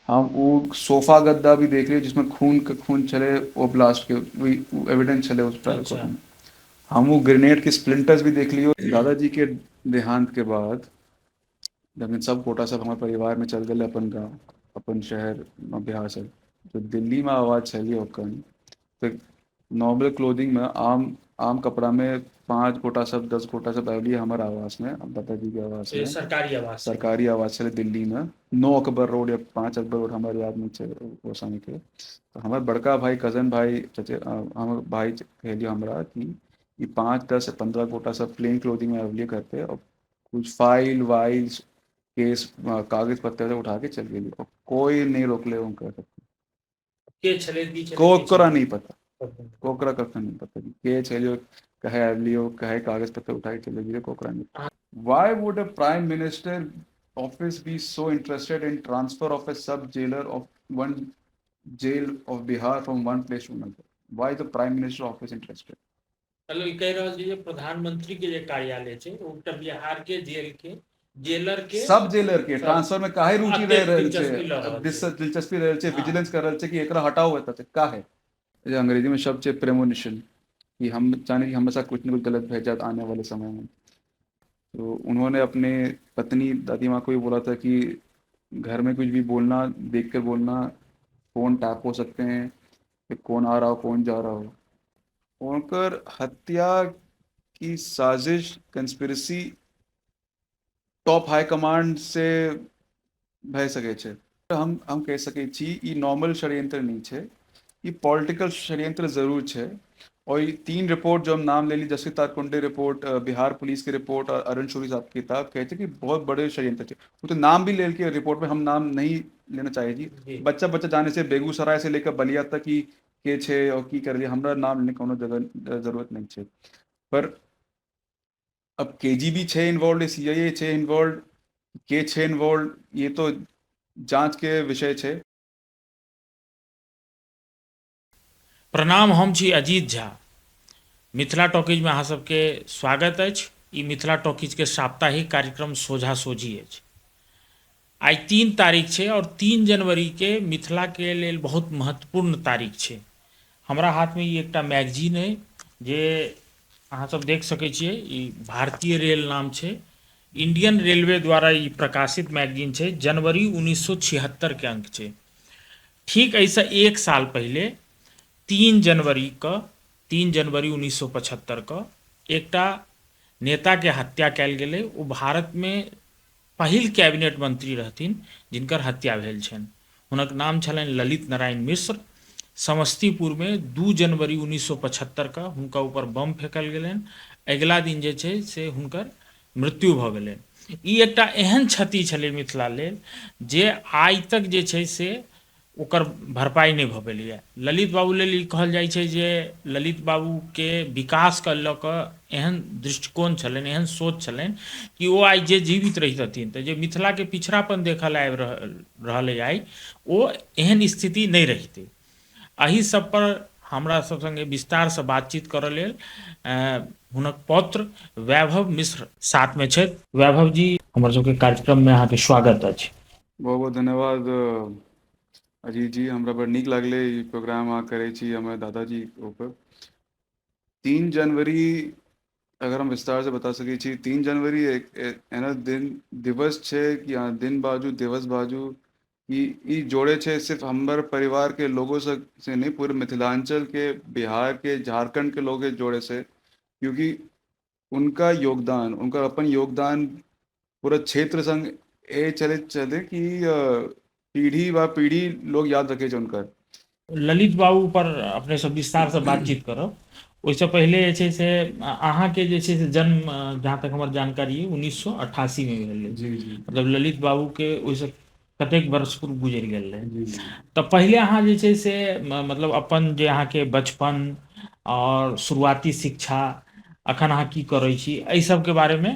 हम ओ सोफा गद्दा भी देख लियै जिसमें खून के खून छलै, ओ ब्लास्ट के एविडेंस छलै उस ट्रायल कोर्ट में। हम वो ग्रेनेड के स्प्लिंटर्स भी देख लियो। दादाजी के देहांत के बाद जखन सब गोटा सब हमर परिवार में चल गेलै अपन गाँव, अपन शहर बिहार से, तो दिल्ली में आवाज छलियै ओखन तऽ नॉर्मल क्लोथिंग में आम आम कपड़ा में 5 गोटा सब 10 गोटा सब आबलियै हमर आवास में, दादाजी के आवास में। सरकारी आवास। सरकारी आवास छलै दिल्ली में, 9 अकबर रोड या 5 अकबर रोड, हमर याद नहीं छै ओ समय के। तऽ हमर बड़का भाई, कजन भाई, हमर भाई कहलियै हमरा कि ई 5, 10, 15 गोटा सब प्लेन क्लोथिंग में आबलियै घर पे और कुछ फाइल वाइल केस कागज पत्तर उठा के चल गेलियै और कोई नहीं रोकले उनका। के छलै, की छलै? कोकरा नहीं पता, कोकरा कखन नहीं पता के छलियो, कहे आबलियो, कहे कागज पत्तर उठा के चले गेलियो, कोकरा नहीं। Why would a prime minister office be so interested in transfer of a sub jailer of one jail of Bihar from one place to another? Why is the prime minister office interested? मतलब ई कहि रहल छी जे प्रधानमंत्री के जे कार्यालय छै ओ एकटा बिहार के जेल के जेलर के सब जेलर के ट्रांसफर में काहे रुचि रह रहल छै, दिलचस्पी रहल छै, विजिलेंस कर रहल छै कि एकरा हटाओ एतऽ से काहे? जे अंग्रेजी में शब्द छै प्रेमोनिशन, कि हम चाहे कि हमेशा कुछ न कुछ गलत भए जात आने वाले समय में। तो उन्होंने अपने पत्नी दादी माँ को भी बोला था कि घर में कुछ भी बोलना, देख कर बोलना, फोन टैप हो सकते हैं, कि कौन आ रहा हो कौन जा रहा हो। उनकर हत्या की साजिश, कंस्पिरेसी टॉप हाई कमांड से भए सकै छै। हम कहि सकै छी ई नॉर्मल षड्यंत्र नहीं छै, ई पॉलिटिकल षड्यंत्र जरूर छै। और ई 3 रिपोर्ट जो हम नाम ले ली, justice Tarkunde report, Bihar police के रिपोर्ट और अरुण शौरी साहब की किताब, कहते कि बहुत बड़े षड्यंत्र थे। वो तो नाम भी ले के रिपोर्ट में हम नाम नहीं लेना चाहिए जी। बच्चा बच्चा जाने से बेगूसराय से लेकर बलिया तक की के छे और की कर लिया, हमरा नाम लेने कोनो जगह जरूरत नहीं छे। पर अब केजीबी छे इन्वॉल्व, सीआईए छे इन्वॉल्व, के छे इन्वॉल्व, ये तो जांच के विषय छे। प्रणाम, हम छी अजीत झा। मिथिला टॉकीज में अहाँ सबके स्वागत अछि। ई मिथिला टॉकीज के साप्ताहिक कार्यक्रम सोझा सोझी अछि। आइ 3 तारीख छै और 3 जनवरी के मिथिला के लेल बहुत महत्वपूर्ण तारीख छै। हमरा हाथ में ई एकटा मैगजीन अइ जे अहाँ सब देख सकै छियै, ई भारतीय रेल नाम छै। इंडियन रेलवे द्वारा ई प्रकाशित मैगजीन छै। जनवरी 1976 के अंक छै। ठीक एहिसँ 1 साल पहिले 3 जनवरी के, 3 जनवरी 1975 के एकटा नेता के हत्या कयल गेलै। ओ भारत में पहिल कैबिनेट मंत्री रहथिन जिनकर हत्या भेल छनि। हुनक नाम छलनि ललित नारायण मिश्र। समस्तीपुर में 2 जनवरी 1975 के हुनका ऊपर बम फेंकल गेलनि। अगिला दिन जे छै से हुनकर मृत्यु भऽ गेलनि। ई एकटा एहन क्षति छलै मिथिला लेल जे आइ तक जे छै से ओकर भरपाइ नहि भऽ पेलैए। ललित बाबू लेल ई कहल जाइ छै जे ललित बाबूके विकासके लऽ कऽ एहन दृष्टिकोण छलनि, एहन सोच छलनि कि ओ आइ जे जीवित रहितथिन तऽ जे मिथिलाके पिछड़ापन देखल आबि रहल अइ आइ, ओ एहन स्थिति नहि रहितै। एहि सबपर हमरा सब सङ्गे विस्तारसँ बातचीत करऽ लेल हुनक पौत्र वैभव मिश्र साथमे छथि। वैभव जी, हमर सबके कार्यक्रममे अहाँके स्वागत अछि। बहुत बहुत धन्यवाद अजीत जी, हमरा बड़ नीक लागलै ई प्रोग्राम अहाँ करै छी हमर दादाजी ऊपर। 3 जनवरी अगर हम विस्तार से बता सकै छी, 3 जनवरी एक एना दिन दिवस छै कि अहाँ दिन बाजू दिवस बाजू कि ई जोड़े छै सिर्फ हमर परिवार के लोगों से नहीं, पूरे मिथिलांचल के, बिहार के, झारखंड के लोग जोड़े से, क्योंकि उनका योगदान, उनका अपन योगदान पूरा क्षेत्र संग ए चले चले कि पीढ़ी ब पीढ़ी लोग याद रखे छै उनकर। ललित बाबू पर अपने सब विस्तार से बातचीत करब। ओहिसँ पहिले जे छै से अहाँके जे छै से जन्म, जहाँ तक हमर जानकारी 1988 में भेल। जी जी। मतलब ललित बाबू के ओहिसँ कतेक वर्ष पूर्व गुजरि गेल रहै। तऽ पहिले अहाँ जे छै से मतलब अपन जे अहाँके बचपन और शुरुआती शिक्षा, अखन अहाँ की करै छी, एहि सबके बारेमे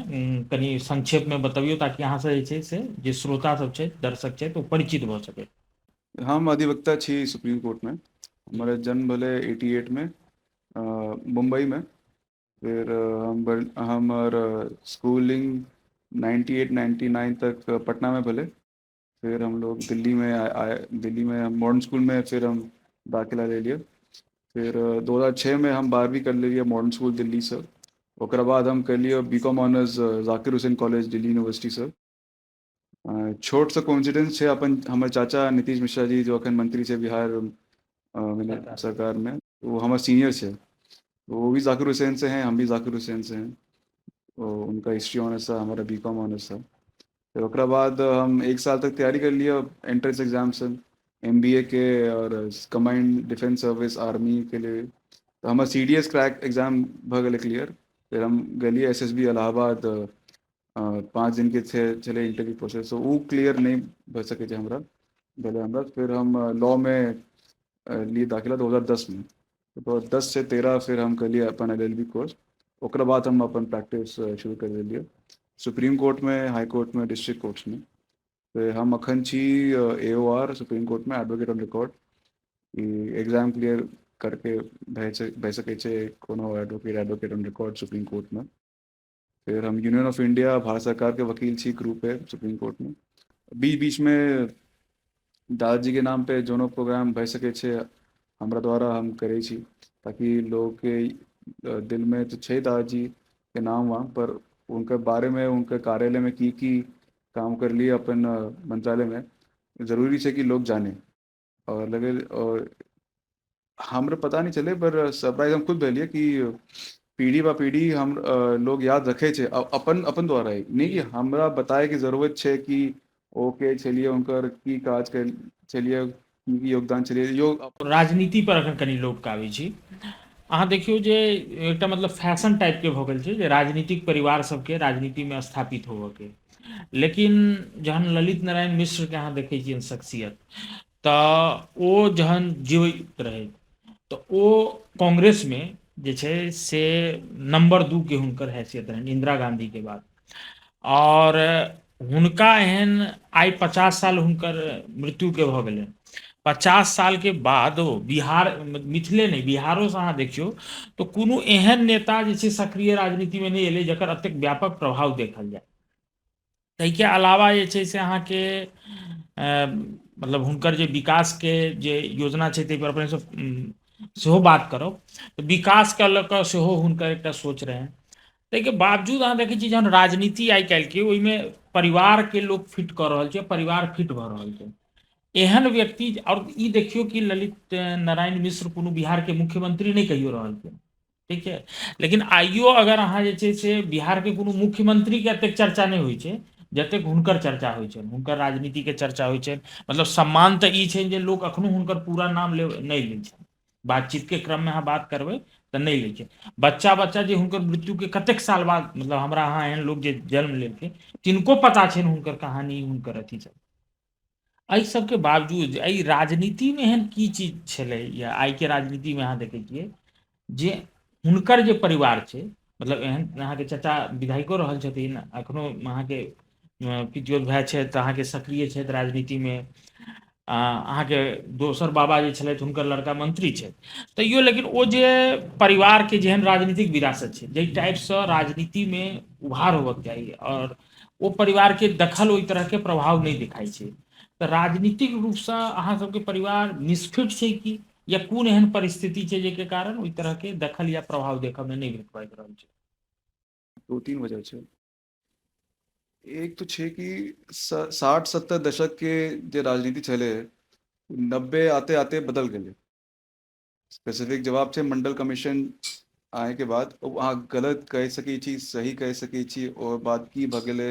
कनि संक्षेपमे बतबियौ ताकि अहाँसँ जे छै से जे श्रोता सब छै, दर्शक छै, ओ परिचित भऽ सकै। हम अधिवक्ता छी सुप्रीम कोर्ट में। हमर जन्म भेलै 88 में मुंबई में। फिर हमर स्कूलिंग 98 99 तक पटना में भेलै। फिर हम लोग दिल्ली में आए। दिल्ली में हम मॉडर्न स्कूल में फिर हम दाखिला ले लिए। फिर 2006 में हम 12वीं कर लेलिए मॉडर्न स्कूल दिल्ली से। ओकरा बाद हम करलिए B Com honours Zakir Hussain college Delhi university से। छोट सा कोइंसिडेंस छै, अपन हमर चाचा नीतीश मिश्रा जी जो अखन मंत्री छै बिहार सरकार में, वो हमर सीनियर छै, वो भी जाकिर हुसैन से हैं, हम भी जाकिर हुसैन से हैं। तो उनका हिस्ट्री ऑनर्स था, हमारा बी कॉम ऑनर्स था। फिर ओकरा बाद हम एक साल तक तैयारी कर लिए एंट्रेंस एग्जाम से एमबीए के और कम्बाइंड डिफेंस सर्विस आर्मी के लिए। तो हमर सीडीएस क्रैक एग्जाम भऽ गेलै क्लियर। फिर हम गेलिए एसएसबी इलाहाबाद, 5 दिन के छलै इंटरव्यू प्रोसेस, तो उ क्लियर नहि भऽ सकै छै हमरा, भेलै हमरा। फिर हम लॉ में लिए दाखिला 2010 में। तो 10 से 13 फिर हम करलिए अपन एलएलबी कोर्स। ओकरा बाद हम अपन प्रैक्टिस शुरू कर देलिए सुप्रीम कोर्ट में, हाई कोर्ट में, डिस्ट्रिक्ट कोर्ट्स में। तो हम अखन छी एओआर सुप्रीम कोर्ट में, advocate on record. E exam clear करके भए सकै छै कोनो advocate advocate on record supreme court में। फिर हम यूनियन ऑफ इंडिया भारत सरकार के वकील छी ग्रुप है सुप्रीम कोर्ट में। बीच बीच में दादाजी के नाम पे जोनो प्रोग्राम भए सकै छै हमरा द्वारा हम करै छी, ताकि लोग के दिल में तो छै दादाजी के नाम वाम, पर उनके बारे में उनके कार्यालय में की की काम कर लिए अपन मंत्रालय में, जरूरी छै कि लोग जाने और लगे। और हमरा पता नहीं चले, पर सरप्राइज हम खुद भेलिए कि पीढ़ी बा पीढ़ी हम लोग याद रखे छै अपन अपन द्वारा ही, नहीं कि हमरा बताए के जरूरत छै कि ओके छलिए उनकर की काज कर छलिए, की योगदान छलिए योग। राजनीति पर अखन कनि लौट कऽ आबै छी। अहाँ देखियौ जे एकटा मतलब फैशन टाइपके भऽ गेल छै जे राजनीतिक परिवार सबके राजनीतिमे स्थापित होबऽके, लेकिन जहन ललित नारायण मिश्रके अहाँ देखै छियनि शख्सियत, तऽ ओ जहन जीवित रहै तऽ ओ कांग्रेसमे जे छै से नम्बर 2 के हुनकर हैसियत रहनि इंदिरा गांधीके बाद। आओर हुनका एहन आइ 50 साल हुनकर मृत्युके भऽ गेलनि। 50 सालके बादो बिहार, मिथिले नहि बिहारोसँ अहाँ देखियौ तऽ कोनो एहन नेता जे छै सक्रिय राजनीतिमे नहि एलै जकर एतेक व्यापक प्रभाव देखल जाय। ताहिके अलावा जे छै से अहाँके मतलब हुनकर जे विकासके जे योजना छै ताहिपर अपने सब सेहो बात करब, तऽ विकासके लऽ कऽ सेहो हुनकर एकटा सोच रहनि। ताहिके बावजूद अहाँ देखै छी जहन राजनीति आइ काल्हिके ओहिमे परिवारके लोक फिट कऽ रहल छै, परिवार फिट भऽ रहल छै एहन व्यक्ति। आओर ई देखियौ कि ललित नारायण मिश्र कोनो बिहारके मुख्यमंत्री नहि कहियो रहलखिन, ठीक छै, लेकिन आइयो अगर अहाँ जे छै से बिहारके कोनो मुख्यमंत्रीके एतेक चर्चा नहि होइ छै जतेक हुनकर चर्चा होइ छनि, हुनकर राजनीतिके चर्चा होइ छनि। मतलब सम्मान तऽ ई छनि जे लोक एखनो हुनकर पूरा नाम ले नहि लै छनि, बातचीतके क्रममे अहाँ बात करबै तऽ नहि लै छै। बच्चा बच्चा जे हुनकर मृत्युके कतेक साल बाद, मतलब हमरा अहाँ एहन लोक जे जन्म लेलकै तिनको पता छनि हुनकर कहानी, हुनकर अथी सब। एहि सबके बावजूद एहि राजनीतिमे एहन की चीज छलै, या आइके राजनीतिमे अहाँ देखै छियै जे हुनकर जे परिवार छै, मतलब एहन अहाँके चाचा विधायको रहल छथिन, एखनो अहाँके पितियोत भाय छथि तऽ अहाँके सक्रिय छथि राजनीतिमे, अहाँके दोसर बाबा जे छलथि हुनकर लड़का मंत्री छथि, तैयो लेकिन ओ जे परिवारके जेहन राजनीतिक विरासत छै, जाहि टाइपसँ राजनीतिमे उभार होबक चाही, आओर ओ परिवारके दखल ओहि तरहके प्रभाव नहि देखाइ छै। तऽ राजनीतिक रूपसँ अहाँ सबके परिवार मिसफिट छै कि, या कोन एहन परिस्थिति छै जाहिके कारण ओहि तरहके दखल या प्रभाव देखऽमे नहि भेट पाबि रहल छै? 2-3 वजह छै। एक तो छै कि 60-70 दशक के जे राजनीति छलै 90 आते आते बदल गेलै। स्पेसिफिक जवाब छै मंडल कमीशन आए के बाद, अहाँ गलत कहि सकै छी सही कहि सकै छी, और बात की भऽ गेलै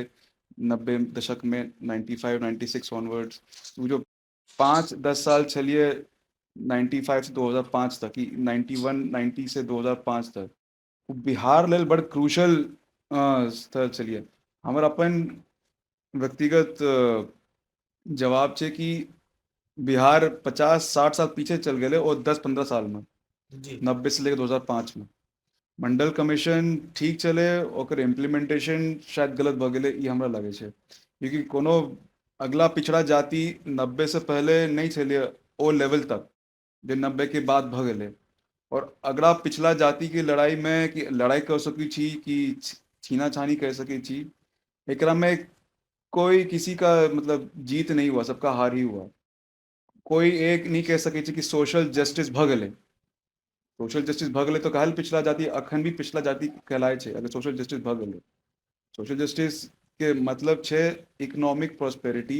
90 दशक में 95 96 ऑनवर्ड्स, ओ जो 5-10 साल छलिए 95 से 2005 तक, 91 90 से 2005 तक, ओ बिहार लेल बड़ क्रूशल स्थल छलिए। हमर अपन व्यक्तिगत जवाब छै कि बिहार 50-60 साल पीछे चल गेलै और 10-15 साल में, 90 से लेकर 2005 में। मंडल कमीशन ठीक चले, ओकर इम्प्लीमेंटेशन शायद गलत भऽ गेलै, ई हमरा लागै छै। क्योंकि कोनो अगला पिछड़ा जाति 90 से पहले नहि छलै ओ लेवल तक जे 90 के बाद भऽ गेलै, और अगला पिछला जाति के लड़ाई में कि लड़ाई कर सकै छी कि छीना छानी कर सकै छी, एकरा में कोई किसी का मतलब जीत नहीं हुआ, सबका हार ही हुआ। कोई एक नहीं कह सकै छै कि सोशल जस्टिस भऽ गेलै। सोशल जस्टिस भऽ गेलै तऽ काल्हि पिछला जाति अखन भी पिछला जाति कहलाइ छै। अगर सोशल जस्टिस भऽ गेलै, सोशल जस्टिस के मतलब छै इकोनॉमिक प्रोस्पेरिटी,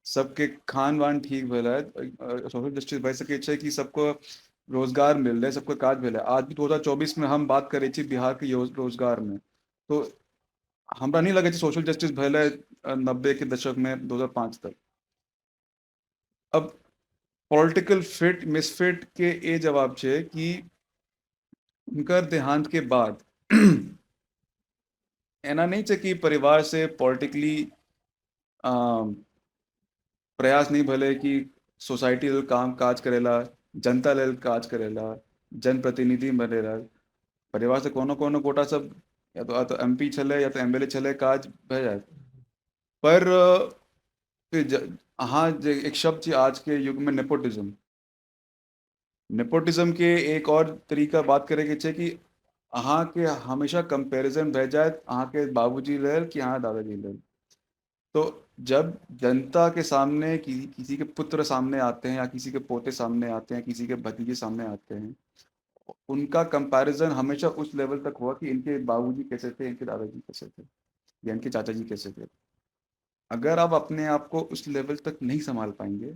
सबके खान वान ठीक भेलै। सोशल जस्टिस भऽ सकै छै कि सबको रोजगार मिललै, सबके काज भेलै। आज भी 2024 में हम बात करै छी बिहार के रोजगार में, तो हमरा नहीं लगै छै सोशल जस्टिस भेलै 90 के दशक में 2005 तक। अब पॉलिटिकल फिट मिसफिट के ए जवाब छै कि हुनकर देहांत के बाद एना नहीं छै कि परिवार से पॉलिटिकली प्रयास नहीं भेलै कि सोसाइटी लेल काम काज करेला, जनता लेल काज करेला, जनप्रतिनिधि बनेला। परिवार से कोनो कोनो गोटा सब या तो एम पी छलै या तो एम एल ए छलै, काज भए जायत। पर अहाँ जे एक शब्द छै आज के युग में नेपोटिज्म, नेपोटिज्म के एक और तरीका बात करे के छै कि अहाँ के हमेशा कंपैरिजन भए जायत अहाँ के बाबूजी लेल कि अहाँ दादाजी लेल। तो जब जनता के सामने किसी के पुत्र सामने आते हैं या किसी के पोते सामने आते हैं, किसी के भतीजे सामने आते हैं, उनका कंपैरिजन हमेशा उस लेवल तक हुआ कि इनके बाबूजी कैसे थे, इनके दादाजी कैसे थे या इनके चाचा जी कैसे थे। अगर आप अपने आप को उस लेवल तक नहीं संभाल पाएंगे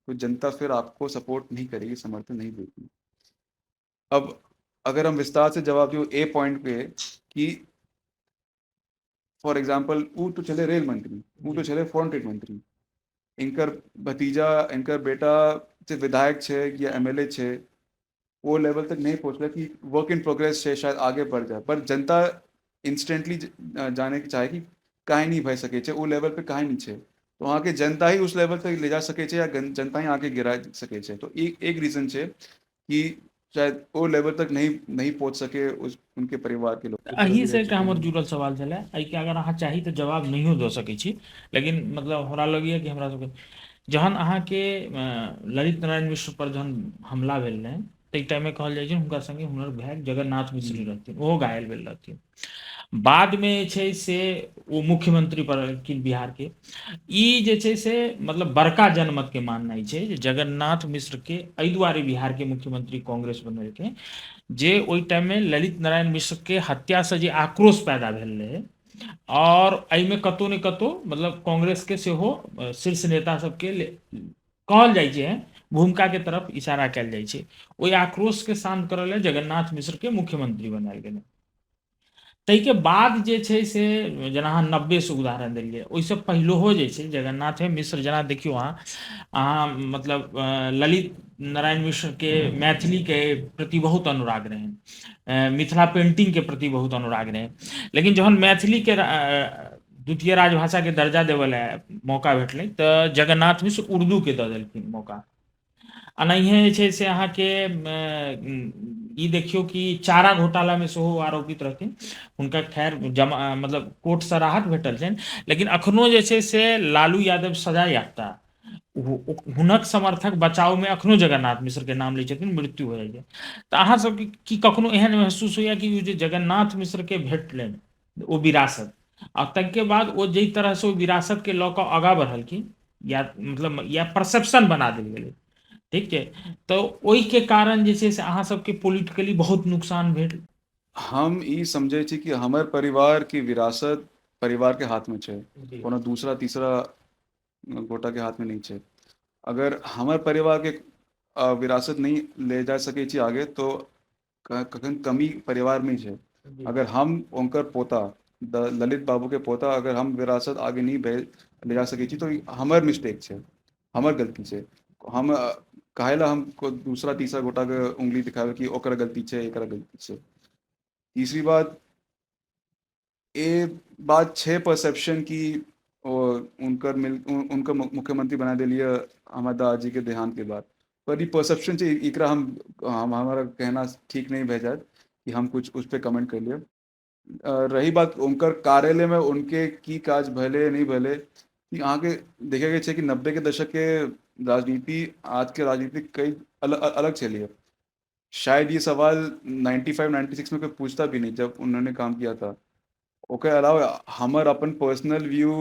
तो जनता फिर आपको सपोर्ट नहीं करेगी, समर्थन नहीं देगी। अब अगर हम विस्तार से जवाब दूँ ए पॉइंट पे कि फॉर एग्जाम्पल ऊ तो चले रेल मंत्री, ऊ तो चले फॉरेन ट्रेड मंत्री, इनकर भतीजा इनकर बेटा से विधायक छे या एम एल ए छे, वो लेवल तक नहीं पहुँचला कि वर्क इन प्रोग्रेस छे, शायद आगे बढ़ जाए। पर जनता इंस्टेंटली जाने के चाहे कि काहे नहीं भए सके छे, वो लेवल पे काहे नहीं छे, तो वहाँ के जनता ही उस लेवल तक ले जा सके छे या जनता ही आके गिरा सके छे। तो एक रीजन छे कि शायद वो लेवल तक नहीं पहुँच सके उस उनके परिवार के लोग। एही से एकटा हमर जुड़ल सवाल छलै, एहिके अगर अहाँ चाही तऽ जवाब नहियो दऽ सकै छी, लेकिन मतलब हमरा लगैए कि हमरा सबके जहन अहाँके ललित नारायण मिश्र पर जहन हमला भेल रहै ताहि टाइममे कहल जाइ छै हुनका सङ्गे हुनकर भाय जगन्नाथ मिश्र रहथिन, ओहो घायल भेल रहथिन। बादमे जे छै से ओ मुख्यमंत्री बनलखिन बिहारके। ई जे छै से मतलब बड़का जनमतके माननाइ छै जे जगन्नाथ मिश्रके एहि दुआरे बिहारके मुख्यमंत्री कांग्रेस बनेलकै जे ओहि टाइममे ललित नारायण मिश्रके हत्यासँ जे आक्रोश पैदा भेल रहै और एहिमे कतहु ने कतहु मतलब कांग्रेसके सेहो शीर्ष नेता सबके कहल जाइ छै भूमिका के तरफ इशारा कयल जाइ छै। ओहि आक्रोशके शांत करय लेल जगन्नाथ मिश्रके मुख्यमंत्री बनायल गेलै। ताहिके बाद जे छै से जेना अहाँ 90 से उदाहरण देलियै, ओहिसँ पहिलहो जे छै जगन्नाथे मिश्र, जेना देखियौ अहाँ मतलब ललित नारायण मिश्रके मैथिलीके प्रति बहुत अनुराग रहनि, मिथिला पेंटिंगके प्रति बहुत अनुराग रहनि, लेकिन जहन मैथिलीके द्वितीय राजभाषाके दर्जा देबय लए मौका भेटलै तऽ जगन्नाथ मिश्र उर्दूके दऽ देलखिन मौका। एनाहिए जे छै से अहाँके ई देखियौ कि चारा घोटालामे सेहो आरोपित रहथिन, हुनका खैर जमा मतलब कोर्टसँ राहत भेटल छनि, लेकिन अखनो जे छै से लालू यादव सजा याफ्ता हुनक समर्थक बचावमे अखनो जगन्नाथ मिश्रके नाम लै छथिन, मृत्यु हो जाइ छै। तऽ अहाँ सबके की कखनो एहन महसूस होइया कि जे जगन्नाथ मिश्रके भेटलनि ओ विरासत, आ ताहिके बाद ओ जाहि तरहसँ ओ विरासतके लऽ कऽ आगाँ बढ़लखिन या मतलब या परसेप्शन बना देल गेलै, ठीक छै, तऽ ओहिके कारण जे छै से अहाँ सबके पोलिटिकली बहुत नुकसान भेल। हम ई समझै छी कि हमर परिवार के विरासत परिवार के हाथ में छै, कोनो दूसरा तीसरा गोटा के हाथ में नहीं छै। अगर हमर परिवार के विरासत नहीं ले जा सकै छी आगे तो कखन कमी परिवार में छै। अगर हम उनकर पोता ललित बाबू के पोता अगर हम विरासत आगे नहीं ले जा सकै छी तो हमर मिस्टेक छै, हमर गलती छै। हम काहे ला हम दूसरा तीसरा गोटा के उंगली दिखावे कि ओकरा गलती छै, एकरा गलती छै। तीसरी बात ए बात छै परसेप्शन की ओ उनकर उनका मुख्यमंत्री बना देलिए हमारे दादाजी के देहांत के बाद, पर ई परसेप्शन छै, एकरा हम हमारा कहना ठीक नहीं भए जायत कि हम कुछ उस पर कमेंट कर लिये। रही बात उनकर कार्यालय में उनके की काज भले नहीं भले, कि अहाँके देखे के छै कि 90 के दशक के राजनीति आज के राजनीति कई अलग चली है। शायद ये सवाल 95 96 में कोई पूछता भी नहीं जब उन्होंने काम किया था। ओकर अलावा हमर अपन पर्सनल व्यू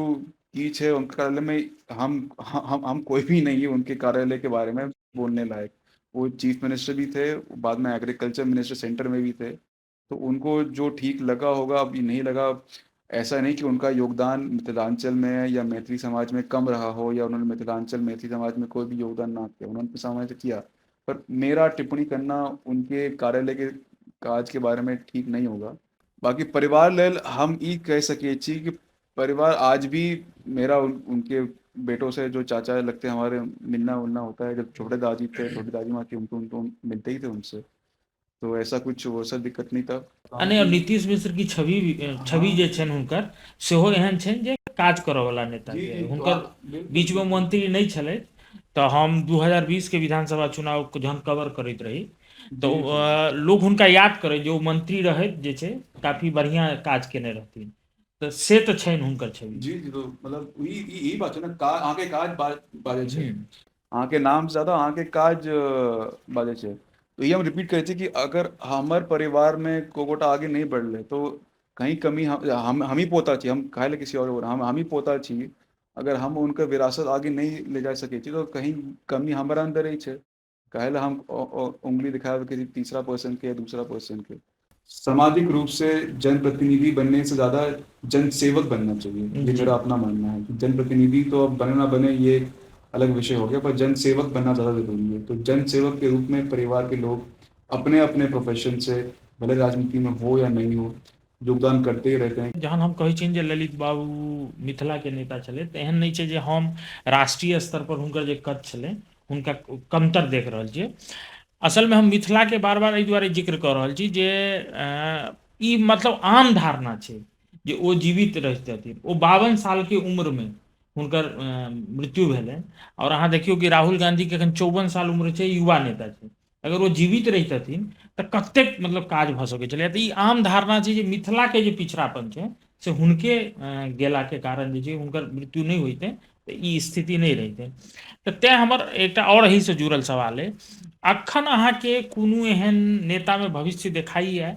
की छै उनके कार्यालय में, हम कोई भी नहीं है उनके कार्यालय के बारे में बोलने लायक। वो चीफ मिनिस्टर भी थे, बाद में एग्रीकल्चर मिनिस्टर सेंटर में भी थे, तो उनको जो ठीक लगा होगा, अब ये नहीं लगा, ऐसा नहीं कि उनका योगदान मिथिलांचल में या मैथिली समाज में कम रहा हो या उन्होंने मिथिलांचल मैथिली समाज में कोई भी योगदान ना किया, उन्होंने समाज से किया, पर मेरा टिप्पणी करना उनके कार्यालय के काज के बारे में ठीक नहीं होगा। बाकी परिवार लेल हम ई कह सकै छी कि परिवार आज भी मेरा उनके बेटों से जो चाचा लगते हैं हमारे, मिलना उलना होता है। जब छोटे दादी थे, छोटे दादी माँ थी, उनको उनको मिलते ही थे उनसे, तो ऐसा कुछ वो सब दिक्कत नहीं था। आ नहि, नीतीश मिश्र की छवि छवि जे छनि हुनकर सेहो एहन छनि जे काज करऽवला नेता जी के। जी, तो हुनकर बीचमे मंत्री नहि छलथि, तऽ हम 2020 के विधानसभा चुनाव जहन कवर करैत रही तऽ जी जी लोग हुनका याद करै जे ओ मंत्री रहैत जे छै काफी बढ़िआँ काज केने रहथिन, तऽ से तऽ छनि हुनकर छवि। जी जी, तो मतलब ई बात छै ने, का अहाँके काज बाजै छै, अहाँके नाम से ज्यादा अहाँके काज बाजै छै। तो ये हम रिपीट करै छी कि अगर हमर परिवार में कोई गोटा आगे नहीं बढ़ले तो कहीं कमी हम ही पोता छी, हम काहे ले किसी और बोल, हम ही पोता छी, अगर हम उनकर विरासत आगे नहीं ले जा सकै छी तो कहीं कमी हमारा अंदर ही छै। काहे ला हम उंगली दिखाए किसी तीसरा पर्सन के या दूसरा पर्सन के। सामाजिक रूप से जनप्रतिनिधि बनने से ज़्यादा जनसेवक बनना चाहिए, ये मेरा अपना मानना है कि जनप्रतिनिधि तो अब बने ना बने ये एक अलग विषय हो गया, पर जनसेवक बनना ज़्यादा ज़रूरी है। तो जनसेवक के रूप में परिवार के लोग अपने अपने प्रोफेशन से, भले राजनीति में हो या नहीं हो, योगदान करते ही रहते हैं। जहन हम कहै छियनि जे ललित बाबू मिथिलाके नेता छलै, तऽ एहन नहि छै जे हम राष्ट्रीय स्तर पर हुनकर जे कद छलै हुनका कमतर देख रहल छियै। असलमे हम मिथिलाके बार बार एहि दुआरे जिक्र कऽ रहल छी जे ई मतलब आम धारणा छै जे ओ जीवित रहितथिन। ओ 52 सालके उम्रमे हुनकर मृत्यु भेलनि, आओर अहाँ देखियौ कि राहुल गांधीके एखन 54 साल उम्र छै, युवा नेता छै। अगर ओ जीवित रहितथिन तऽ कतेक मतलब काज भऽ सकै छलै। तऽ ई आम धारणा छै जे मिथिलाके जे पिछड़ापन छै से हुनके गेलाके कारण जे छै हुनकर मृत्यु नहि होइतै तऽ ई स्थिति नहि रहितै। तऽ तेँ हमर एकटा आओर एहिसँ जुड़ल सवाल अइ, अखन अहाँके कोनो एहन नेतामे भविष्य देखाइए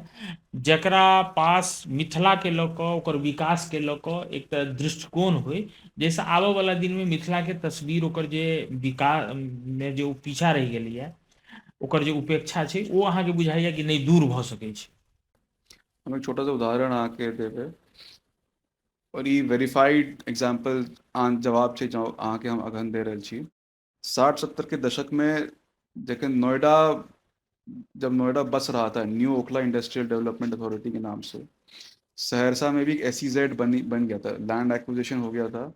जकरा पास मिथिलाके लऽ कऽ ओकर विकासके लऽ कऽ एकटा दृष्टिकोण होइ, जाहिसँ आबयवला दिनमे मिथिलाके तस्वीर ओकर जे विकासमे जे ओ पीछा रहि गेलैए ओकर जे उपेक्षा छै ओ अहाँके बुझाइए कि नहि दूर भऽ सकै छै? हम एक छोटा सा उदाहरण अहाँके देबै और ई वेरीफाइड एग्जाम्पल जवाब छै जो अहाँके हम अखन दे रहल छी। 60-70 के दशक में जखन नोएडा, जब नोएडा बस रहा था new Okhla industrial development authority के नाम से, सहरसा में भी एक SEZ बन गया था, लैंड एक्विजिशन हो गया था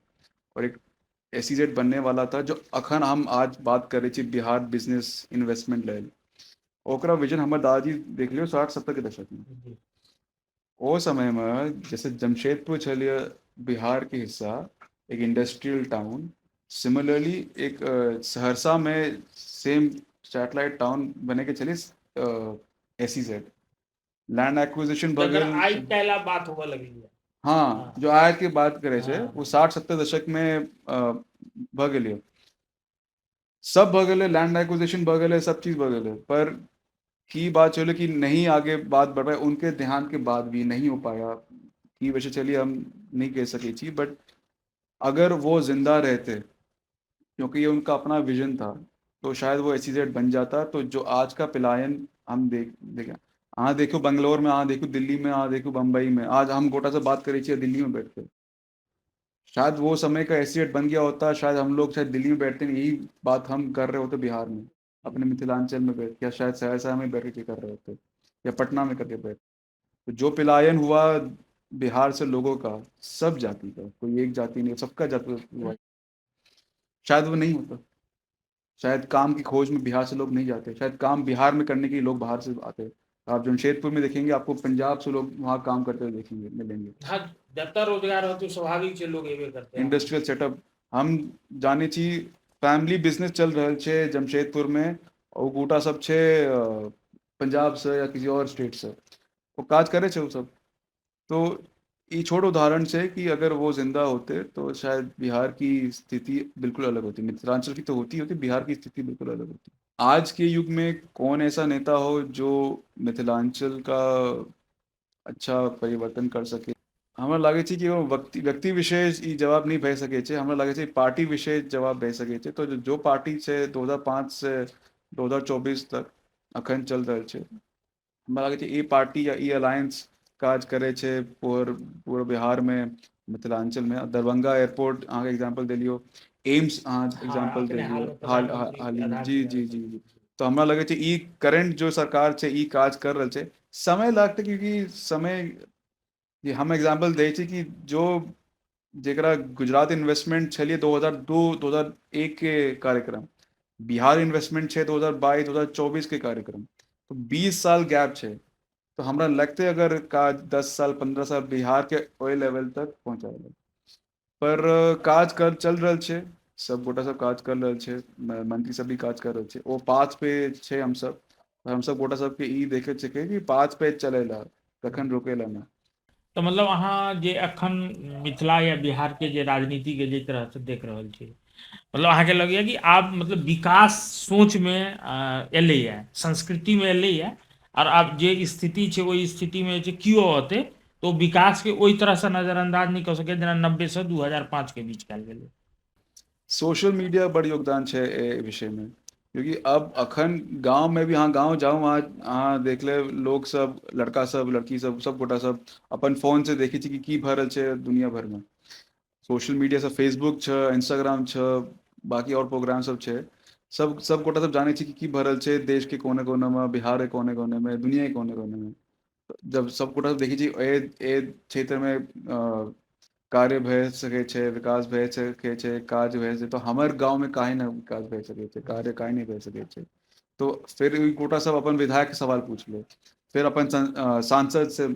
और एक SEZ बनने वाला था, जो अखन हम आज बात कर रहे छी बिहार बिजनेस इन्वेस्टमेंट लेल, ओकरा विजन हमर दादाजी देख लियौ 60-70 के दशक में। ओ समय में जैसे जमशेदपुर छलिए बिहार के हिस्सा, एक इंडस्ट्रियल टाउन, सिमिलरली एक सहरसा में सेम सैटेलाइट टाउन बने के चलिए SEZ land acquisition भऽ गेल। आइ काल्हि बात होबऽ लगलै। हाँ, जो आज के बात करै छै वो 60-70 दशक में भऽ गेलै, सब भऽ गेलै, लैंड एक्विजिशन भऽ गेलै, सब चीज भऽ गेलै, पर की बात चले कि नहीं आगे बात बढ़ पाए, उनके ध्यान के बाद भी नहीं हो पाया, की वजह चलिए हम नहीं कह सके छी, बट अगर वो जिंदा रहते, क्योंकि ये उनका अपना विजन था, तो शायद वो SEZ बन जाता। तो जो आज का पलायन हम देखें, अहाँ देखो बंगलोर में, अहाँ देखो दिल्ली में, अहाँ देखो बम्बई में, आज हम गोटा से बात करै छियै दिल्ली में बैठ के, शायद वो समय का SEZ बन गया होता, शायद हम लोग शायद दिल्ली में बैठते यही बात हम कर रहे होते बिहार में, अपने मिथिलांचल में बैठ के, या शायद सहरसा में बैठ के कर रहे होते, या पटना में करके बैठ। तो जो पलायन हुआ बिहार से लोगों का, सब जाति का, कोई एक जाति नहीं, सबका जाति हुआ, शायद वो नहीं होता, शायद काम की खोज में बिहार से लोग नहीं जाते, शायद काम बिहार में करने के लिए लोग बाहर से आते। आप जमशेदपुर में देखेंगे आपको पंजाब से लोग वहाँ काम करते हुए देखेंगे, मिलेंगे। हाँ, जब रोजगार होते स्वाभाविक से लोग एबे करते हैं। इंडस्ट्रियल सेटअप हम जाने छी, फैमिली बिजनेस चल रहल छै जमशेदपुर में, और गोटा सब छै पंजाब से या किसी और स्टेट से, वो काज करे छै वो सब। तो ये छोट उदाहरण छै कि अगर वो जिंदा होते तो शायद बिहार की स्थिति बिल्कुल अलग होती, मिथिलांचल की तो होती होती, बिहार की स्थिति बिल्कुल अलग होती। आज के युग में कौन ऐसा नेता हो जो मिथिलांचल का अच्छा परिवर्तन कर सके? हमरा लागै छै कि ओ व्यक्ति व्यक्ति विशेष ई जवाब नहि भए सकै छै। हमरा लागै छै पार्टी विशेष जवाब भए सकै छै। तऽ जो पार्टी छै 2005 से 2024 तक अखन चलि रहल छै, हमरा लागै छै ई पार्टी या ई अलायंस काज करै छै पूरा बिहारमे, मिथिलाञ्चलमे। दरभंगा एयरपोर्ट अहाँके एग्जाम्पल देलियौ, एम्स अहाँ एग्जाम्पल देलियौ हाल हाल। जी जी जी जी। तऽ हमरा लगै छै ई करेंट जो सरकार छै ई काज कर रहल छै। समय लागतै, क्यूंकि समय जे हम एग्जाम्पल दै छी कि जो जेकरा गुजरात इन्वेस्टमेंट छलियै 2002 2001 के कार्यक्रम, बिहार इन्वेस्टमेंट छै 2022 2024 के कार्यक्रम, तऽ 20 साल गैप छै। तऽ हमरा लगतै अगर काज 10 साल 15 साल बिहार के ओहि लेवल तक पहुँचाबै पर काज कर चल रहल छै। सब गोटा सब काज कर रहल छै, मंत्री सब भी काज कर रहल छै, ओ पाथ पे छै। हमसब हमसब गोटा सबके ई देखे छै कि पाथ पे चले ला, कखन रोके ला ना। तऽ मतलब अहाँ जे अखन मिथिला या बिहारके जे राजनीतिके जाहि तरहसँ देख रहल छी, मतलब अहाँके लगैए कि आब मतलब विकास सोचमे एलैए, संस्कृतिमे एलैए, आओर आब जे स्थिति छै ओहि स्थितिमे जे केओ औतै तऽ ओ विकासके ओहि तरहसँ नजरअन्दाज नहि कऽ सकैए जेना 90सँ 2005के बीच कयल गेलै। सोशल मीडिया बड़ योगदान छै एहि विषयमे, क्योंकि अब अखन गाँवमे भी अहाँ गाँव जाउ, अहाँ अहाँ देख लेब लोक सब, लड़का सब, लड़की सब, सब गोटा सब अपन फोन से देखै छै कि की भऽ रहल छै दुनिया भरिमे। सोशल मीडिया सब, फेसबुक छै, इंस्टाग्राम छै, बाकी आओर प्रोग्राम सब छै, सब सब गोटा सब जानै छै कि की भऽ रहल छै देश के कोने कोने मे, बिहार के कोने कोने मे, दुनिया के कोने कोने मे। जब सब गोटा सब देखै छी एहि एहि क्षेत्रमे कार्य भए सकै छै, विकास भए सकै छै, काज भए छै, तऽ हमर गाँवमे काहे नहि विकास भए सकै छै, कार्य काहे नहि भए सकै छै? तो फिर ई गोटा सब अपन विधायक के सवाल पूछले, फिर अपन सांसद से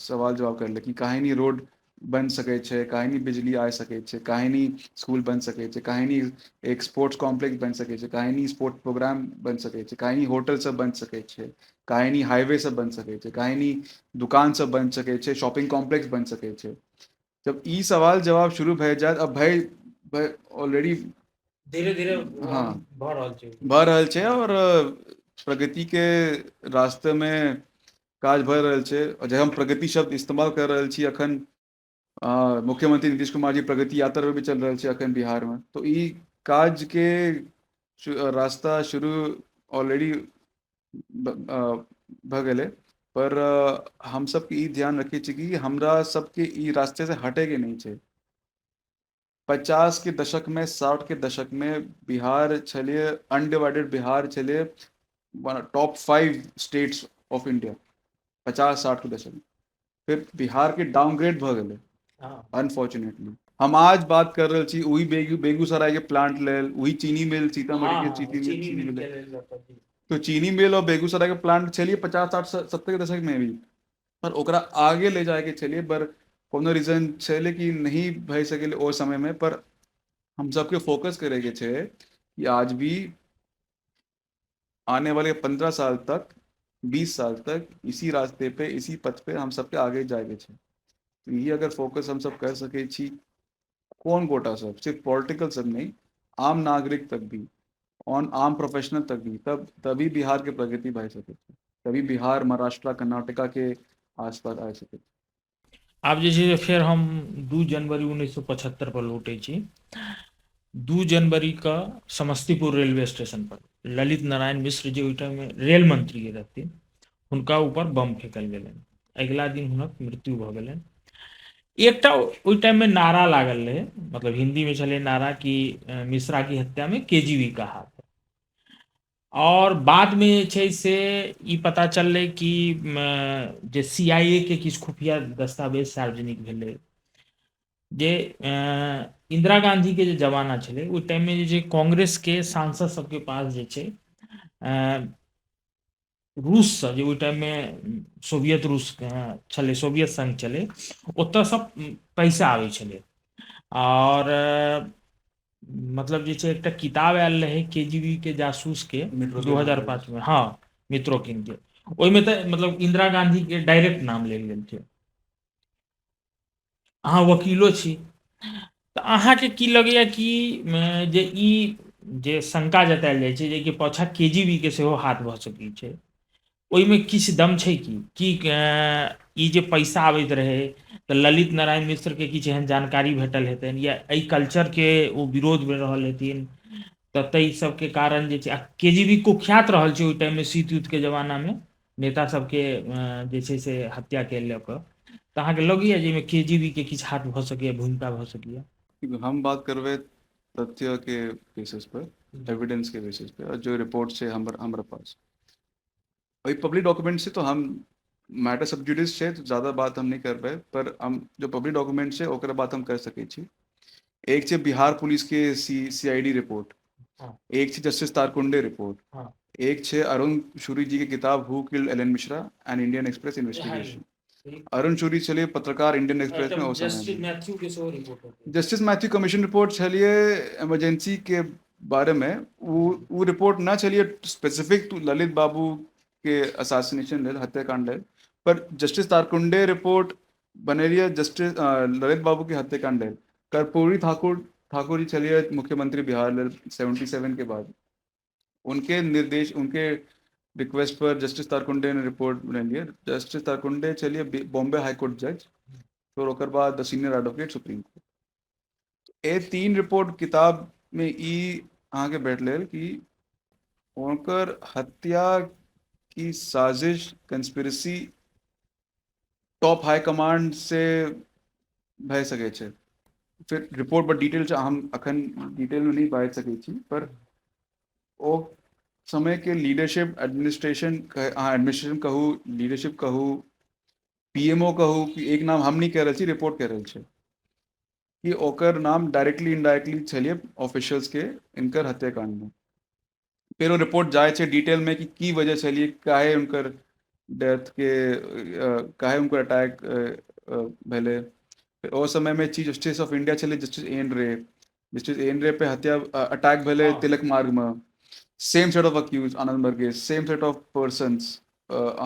सवाल जवाब करले कि काहे नहीं रोड बन सकै छै, काहे नहीं बिजली आ सकै छै, काहे नहीं स्कूल बन सकै छै, काहे नहीं एक स्पोर्ट्स कॉम्प्लेक्स बन सकै छै, काहे नहीं स्पोर्ट प्रोग्राम बन सकै छै, काहे नहीं होटल सब बन सकै छै, काहे नहीं हाईवे सब बन सकै छै, काहे नहीं दुकान सब बन सकै छै, शॉपिंग कॉम्प्लेक्स बन सकै छै। जब ई सवाल जवाब शुरू भए जायत, अब भय भय ऑलरेडी धीरे धीरे हाँ भऽ रहल छै, भऽ रहल छै और प्रगति के रास्ते मे काज भऽ रहल छै। और जब हम प्रगति शब्द इस्तेमाल कर रहल छी अखन, मुख्यमंत्री नीतीश कुमार जी प्रगति यात्रा पे भी चल रहल छै अखन बिहार में, तो ई काज के रास्ता शुरू ऑलरेडी भऽ गेलै। पर हम सबके ई ध्यान रखै छै कि हमरा सबके ई रास्ते से हटे के नहीं छै। 50 के दशक में, 60 के दशक में बिहार छलिए, अनडिवाइडेड बिहार छलिए टॉप 5 स्टेट्स ऑफ इंडिया 50-60 के दशक में। फिर बिहार के डाउनग्रेड भऽ गेलै अनफॉर्चुनेटली। हम आज बात कर रहल छी वही बेगूसराय के प्लांट लेल, वही चीनी मिल, सीतामढ़ी के चीनी मिल, चीनी मिल। तो चीनी मिल और बेगूसराय के प्लांट छलिए 50 60 70 के दशक में भी, पर ओकरा आगे ले जाके छलिए, पर कोनो रीजन छलै कि नहीं भए सकेलै ओ समय में। पर हम सबके फोकस करे के छै कि आज भी आने वाले 15 साल तक, 20 साल तक इसी रास्ते पे, इसी पथ पे हम सबके आगे जाए के छै। तो ये अगर फोकस हम सब कर सके छी, कौन गोटा सब, सिर्फ पॉलिटिकल सब नहीं, आम नागरिक तक भी, और आम प्रोफेशनल तक भी, तब तभी बिहार के प्रगति भए सके छै, तभी बिहार महाराष्ट्र कर्नाटका के आसपास आ सके। आब जे छै फेर हम 2 जनवरी 1975 पर लौटै छी। 2 जनवरी के समस्तीपुर रेलवे स्टेशन पर ललित नारायण मिश्र जे ओहि टाइममे रेल मंत्री रहथिन, हुनका ऊपर बम फेकल गेलनि। अगिला दिन हुनक मृत्यु भऽ गेलनि। एकटा ओहि टाइममे नारा लागल रहै, मतलब हिंदीमे छलै नारा कि मिश्रा की हत्या में केजीबी का हाथ है। और बादमे जे छै से ई पता चललै कि जे CIA के किछु खुफिया दस्तावेज सार्वजनिक भेलै जे इंदिरा गांधी के जे जमाना छलै ओहि टाइममे जे छै कांग्रेसके सांसद सबके पास जे छै रूससँ, जे ओहि टाइममे सोवियत रूस छलै, सोवियत संघ छलै, ओतऽसँ पैसा आबै छलै। आओर मतलब जे छै एकटा किताब आयल रहै केजीबी के जासूस के 2005 में, हाँ मित्रोकिन के, ओहिमे तऽ मतलब इंदिरा गांधी के डायरेक्ट नाम लेल गेल छै। अहाँ वकीलो छी तऽ अहाँके की लगैया कि जे ई जे शंका जतायल जाइ छै जे कि पाछा केजीबी के सेहो हाथ भऽ सकै छै, ओहिमे किछु दम छै की की ई जे पैसा आबैत रहै तऽ ललित नारायण मिश्रके किछु एहन जानकारी भेटल हेतनि या एहि कल्चरके ओ विरोधमे रहल हेथिन, तऽ ताहि सबके कारण जे छै, आ के जी बी कुख्यात रहल छै ओहि टाइममे शीत युद्धके जमानामे नेता सबके जे छै से हत्याके लऽ कऽ, तऽ अहाँके लगैया जे एहिमे के जी बी के किछु हाथ भऽ सकैया, भूमिका भऽ सकैया? हम बात करबै तथ्य के बेसिस पर, एविडेंस के बेसिस पर, और जो रिपोर्ट छै हमरा पास, ओहि पब्लिक डॉक्यूमेंट से, तो हम मैटर सब जुडिस छै तो ज़्यादा बात हम नहि करबै, पर हम जो पब्लिक डॉक्यूमेंट छै ओकरा बात हम कर सकै छी। एक छै बिहार पुलिस के CID report, एक छै जस्टिस तारकुंडे रिपोर्ट, एक छै अरुण शूरी जी के किताब who killed L N Mishra and Indian Express investigation. Arun Shourie छलिए पत्रकार इंडियन एक्सप्रेस में, जस्टिस मैथ्यू कमीशन रिपोर्ट छलिए इमरजेंसी के बारे में, वो रिपोर्ट ना छलिए स्पेसिफिक ललित बाबू के असासिनेशन लेल, हत्याकांड लेल, पर जस्टिस तारकुंडे रिपोर्ट बनेलिए जस्टिस ललित बाबू के हत्याकांड लेल। कर्पूरी ठाकुर ठाकुर जी छलिए मुख्यमंत्री बिहार लेल 77 के बाद, उनके निर्देश, उनके रिक्वेस्ट पर जस्टिस तारकुंडे ने रिपोर्ट बनेलिए। जस्टिस तारकुंडे छलिए बॉम्बे हाईकोर्ट जज, फिर ओकर बाद सीनियर एडवोकेट सुप्रीम कोर्ट। ए तीन रिपोर्ट किताब में ई अहाँके भेटल कि हुनकर हत्या की साजिश, कंस्पिरेसी टॉप हाई कमांड से भए सकै छै। फिर रिपोर्ट पर डिटेल हम अखन डिटेल में नहीं बाजि सकै छी, पर ओ समय के लीडरशिप, एडमिनिस्ट्रेशन, अहाँ एडमिनिस्ट्रेशन कहू, लीडरशिप कहू, पीएमओ कहू, कि एक नाम हम नहीं कह रहल छी, रिपोर्ट कह रहल छै कि ओकर नाम डायरेक्टली इनडायरेक्टली छलिए ऑफिशियल्स के इनकर हत्याकांड में। फिर ओ रिपोर्ट जाए छै डिटेल में कि की वजह छलिए, काहे उनकर डेथ के, काहे उनकर अटैक भेलै। फिर ओ समय में चीफ जस्टिस ऑफ इंडिया छलै justice N Ray, justice N Ray पे हत्या अटैक भेलै तिलक मार्ग में, same set of accused Anand Varghese, same set of persons,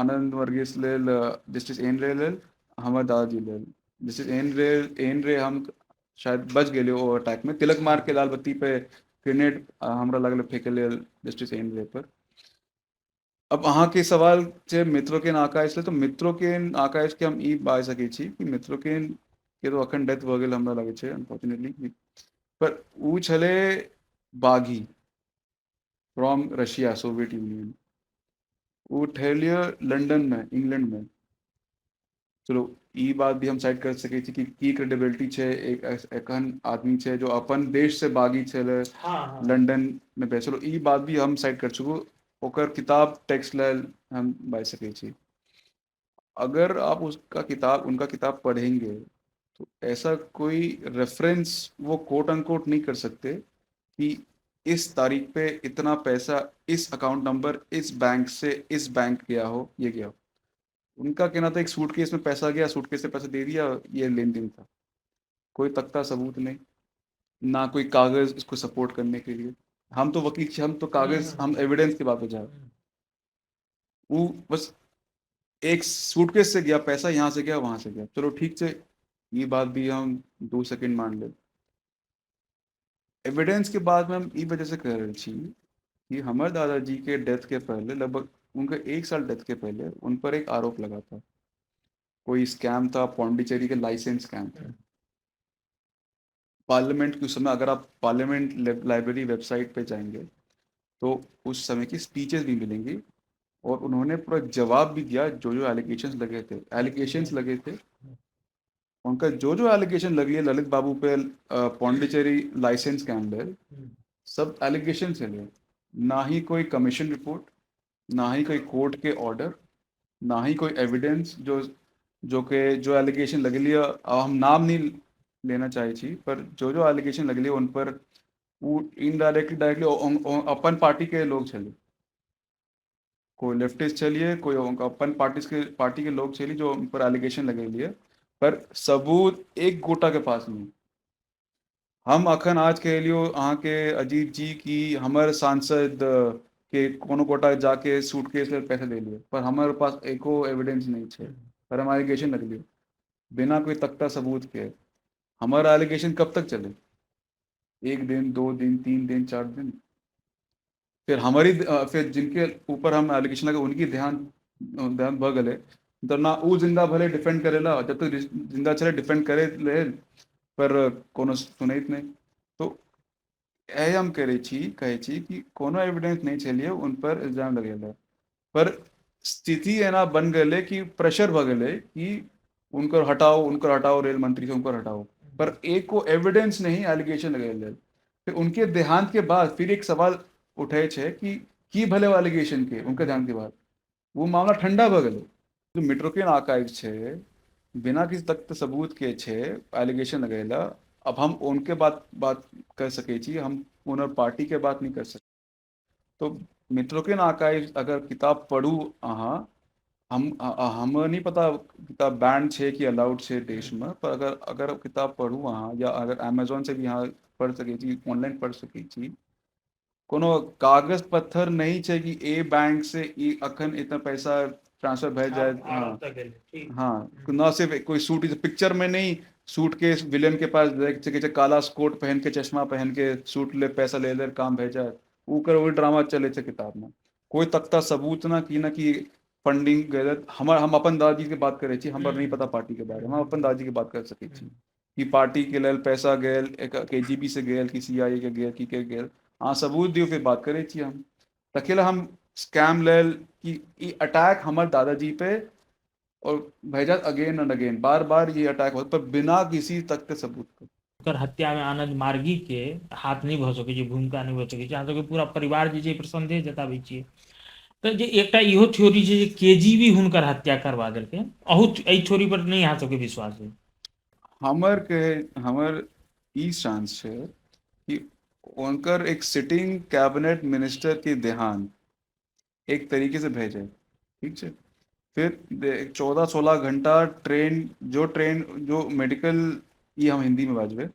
Anand Varghese लेल, जस्टिस एन रे लेल, हमर दादाजी लेल। जस्टिस एन रे, एन रे हम शायद बच गेलै ओ अटैक में, तिलक मार्ग के लाल बत्ती पे ग्रेनेड हमरा लगल फेंके लेल जस्टिस एन रे पर। अब अहाँके सवाल छै मित्रोकेन आकाश लेल, तऽ मित्रोकेन आकाश के हम ई बाजि सकै छी कि मित्रोकेन के तो अखन डेथ भऽ गेल हमरा लगै छै अनफॉर्चुनेटली, पर उ छलै बागी फ्रॉम रशिया, सोवियत यूनियन, वो ठहरलिए लंदन में, इंग्लैंड में। चलो ई बात भी हम साइड कर सकै छी कि की क्रेडिबिलिटी छै, एक एहन आदमी छै जो अपन देश से बागी छलै लंदन में बैसल, चलो ई बात भी हम साइड कर सकू, ओकर किताब टेक्स्ट लेल हम बाजि सकै छी। अगर आप उसका किताब, उनका किताब पढ़ेंगे तो ऐसा कोई रेफरेंस वो कोट अनकोट नहीं कर सकते कि इस तारीख पे इतना पैसा इस अकाउंट नंबर इस बैंक से इस बैंक गया हो, ये गया हो। उनका कहना था एक सूटकेस में पैसा गया, सूटकेस से पैसा दे दिया, ये लेन then था, कोई तख्ता सबूत नहीं, ना कोई कागज़ इसको सपोर्ट करने के लिए। हम तो वकील, हम तो कागज़, हम एविडेंस के बात पे जा, वो बस एक सूटकेस से गया पैसा, यहाँ से गया वहाँ से गया, चलो ठीक से ये बात भी हम 2 सेकंड मान ले। एविडेंस के बाद में हम ई वजह से कह रहे छी कि हमारे दादाजी के डेथ के पहले, लगभग उनके 1 साल डेथ के पहले उन पर एक आरोप लगा था, कोई स्कैम था, पौंडीचेरी के लाइसेंस स्कैम था। पार्लियामेंट के उस समय अगर आप पार्लियामेंट लाइब्रेरी वेबसाइट पे जाएंगे तो उस समय की स्पीचेस भी मिलेंगी, और उन्होंने पूरा जवाब भी दिया जो जो एलिगेशंस लगे थे, एलिगेशंस लगे थे उनका, जो जो एलिगेशन लगी है ललित बाबू पे पौंडीचेरी लाइसेंस स्कैम पे, सब एलिगेशन चले, ना ही कोई कमीशन रिपोर्ट, ना ही कोई कोर्ट के ऑर्डर, ना ही कोई एविडेंस जो जो के जो एलिगेशन लगे लिए, हम नाम नहीं लेना चाहे छी, पर जो जो एलिगेशन लगली उन पर वो इनडायरेक्टली डायरेक्टली अपन पार्टी के लोग छले, कोई लेफ्टिस्ट चलिए, कोई अपन पार्टी के लोग चलिए जो उन पर एलिगेशन लगे लिए, पर सबूत एक गोटा के पास नहीं। हम अखन आज कह लियो अहाँ के अजीत जी की हमर सांसद के कोनो गोटा जाके सूटकेस ले पैसा ले लिए, पर हमारे पास एको एविडेंस नहीं है, पर हम एलिगेशन लग लियो बिना कोई तख्ता सबूत के। हमारा एलिगेशन कब तक चले? 1 दिन, 2 दिन, 3 दिन, 4 दिन, फिर हमारी फिर जिनके ऊपर हम एलिगेशन लगे उनकी ध्यान देहांत भऽ गेलै, तऽ ना ओ जिन्दा भेलै डिफेंड करै ला, जब तक जिन्दा छलै डिफेंड करै लेल, पर कोनो सुनैत नहि। तो एहि हम करै छी, कहै छी कि कोनो एविडेंस नहि छलियै उन पर इल्जाम लगेला, पर स्थिति एना बन गेलै कि प्रेशर भऽ गेलै कि उनकर हटाओ, उनकर हटाओ, रेल मंत्री से उनकर हटाओ, पर एक को एविडेंस नहीं एलिगेशन लगेले। फिर उनके देहांत के बाद फिर एक सवाल उठे छै कि की भले वो एलिगेशन के, उनके देहांत के बाद वो मामला ठंडा भऽ गेलै। जो मिट्रोकिन आर्काइव छै, बिना किसी तथ्य सबूत के छै एलिगेशन लगेला। अब हम उनके बात बात कर सकै छी, हम ओनर पार्टी के बात नहीं कर सकै। तो मिट्रोकिन आर्काइव अगर किताब पढ़ू अहाँ, हम नहीं पता किताब बैंड छै कि अलाउड छै देश में, पर अगर अगर किताब पढ़ू अहाँ, या अगर अमेजोन से भी अहाँ पढ़ सकै छी, ऑनलाइन पढ़ सकै छी, कोनो कागज पत्थर नहीं छै कि ए बैंक से ई अखन इतना पैसा ट्रांसफर भए जाए। हाँ हाँ, न सिर्फ कोई सूट पिक्चर में नहीं, सूट के विलेन के पास देख सकै छै, काला कोट पहन के, चश्मा पहन के सूट ले पैसा ले ले काम भए जाए, ओकर वही ड्रामा चले छै किताब में। कोई तख्ता सबूत ना कि ना कि फंडिंग गलत। हमर हम अपन दादाजी के बात करै छी, हमर नहीं पता पार्टी के बारे में, हम अपन दादाजी के बात कर सकै छी कि पार्टी के लेल पैसा गेल, केजीबी से गेल कि सीआईए के गेल कि के गेल, अहाँ सबूत दियौ फिर बात करै छी हम। तखेला हम स्कैम लेल कि ई अटैक हमर दादाजी पे और भेजा अगेन एंड अगेन, बार बार ये अटैक होत, पर बिना किसी तथ्य सबूत के। ओकर हत्या में आनंद मार्गी के हाथ नहीं भऽ सकै छै, भूमिका नहीं भऽ सकै छै। अहाँ सबके पूरा परिवार जे छै एहि पर संदेह जताबै छियै। तऽ जे एकटा इहो थ्योरी छै जे केजीबी हुनकर हत्या करवा देलकै, अहू एहि थ्योरी पर नहि अहाँ सबके विश्वास है? हमर के हमर ई चांस छै कि उनकर एक सिटिंग कैबिनेट मिनिस्टर के देहांत एक तरीके से भेजे, ठीक छै, फिर 14-16 घंटा ट्रेन, जो ट्रेन जो मेडिकल, ये हम हिंदी में बाजबे,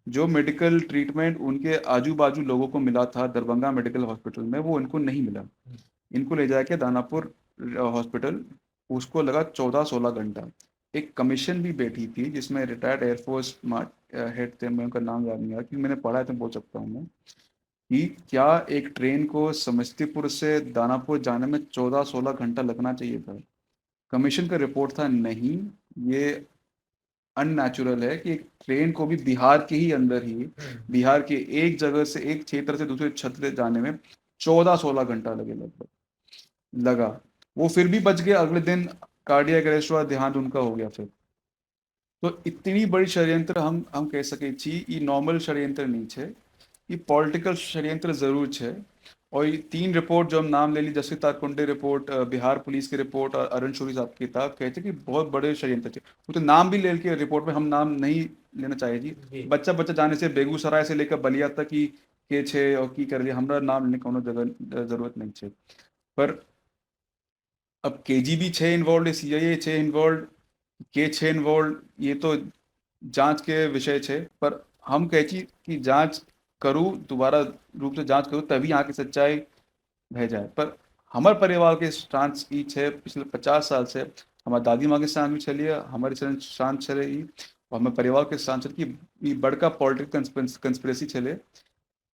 जो मेडिकल ट्रीटमेंट उनके आजू बाजू लोगों को मिला था दरभंगा मेडिकल हॉस्पिटल में, वो इनको नहीं मिला। इनको ले जाके दानापुर हॉस्पिटल, उसको लगा 14-16 घंटा। एक कमीशन भी बैठी थी जिसमें रिटायर्ड एयरफोर्स हेड थे, मैं उनका नाम याद नहीं आ रहा क्योंकि मैंने पढ़ा है तो बोल सकता हूँ मैं, कि क्या एक ट्रेन को समस्तीपुर से दानापुर जाने में 14-16 घंटा लगना चाहिए था? कमीशन का रिपोर्ट था नहीं, ये अननेचुरल है कि एक ट्रेन को भी बिहार के ही अंदर ही, बिहार के एक जगह से एक क्षेत्र से दूसरे क्षेत्र जाने में 14-16 घंटा लगे लगभग लगा। वो फिर भी बच गए, अगले दिन कार्डियक अरेस्ट हुआ, देहांत उनका हो गया। फिर तो इतनी बड़ी षड्यंत्र हम कह सकै छी, ई नॉर्मल षड्यंत्र नहीं छै, ई पॉलिटिकल षड्यंत्र जरूर छै। और ये 3 रिपोर्ट जो हम नाम ले ली, justice Tarkunde report, Bihar police की रिपोर्ट और अरुण शौरी साहब की किताब, कहते कि बहुत बड़े षड्यंत्र थे। वो तो नाम भी ले के रिपोर्ट में हम नाम नहीं लेना चाहिए जी, बच्चा बच्चा जाने से बेगूसराय से लेकर बलिया तक की के छे और की कर लिया, हमारा नाम लेने कोनो जगह जरूरत नहीं छे। पर अब केजीबी छे इन्वॉल्व, सीआईए छे इन्वॉल्व, के छे इन्वॉल्व, ये तो जांच के विषय छे। पर हम कहै छी कि जांच करू, दोबारा रूप से जांच करू, तभी यहाँ की सच्चाई भए जाए। पर हमर परिवार के स्टांस ई छे, पिछले 50 साल से हमार दादी माँ के स्टांस भी छलिए, हमर स्टांस छलै ई, और हमर परिवार के स्टांस छलै कि ई बड़का पॉलिटिकल कंस्पिरेसी छलै।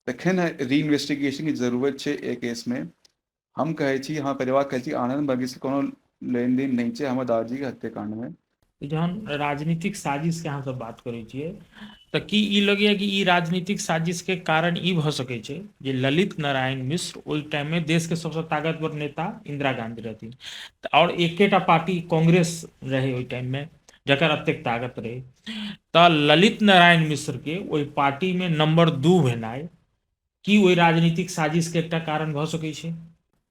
तखन री इन्वेस्टिगेशन की जरूरत छै ए केस में। हम कहै छी, हमर परिवार कहै छी आनंद मार्गी से कोनो लेन देन नहीं छै हमर दादाजी के हत्याकांड में। जहन राजनीतिक साजिश के अहाँ सब बात करै छियै तऽ की ई लगैया कि ई राजनीतिक साजिश के कारण ई भऽ सकै छै जे ललित नारायण मिश्र ओहि टाइम में देश के सबसँ ताकतवर नेता इंदिरा गांधी रहथिन, आओर एकेटा पार्टी कांग्रेस रहै ओहि टाइम में जकर एतेक ताकत रहै, तऽ ललित नारायण मिश्र के ओहि पार्टी में नंबर 2 भेनाइ की ओहि राजनीतिक साजिश के एकटा कारण भऽ सकै छै?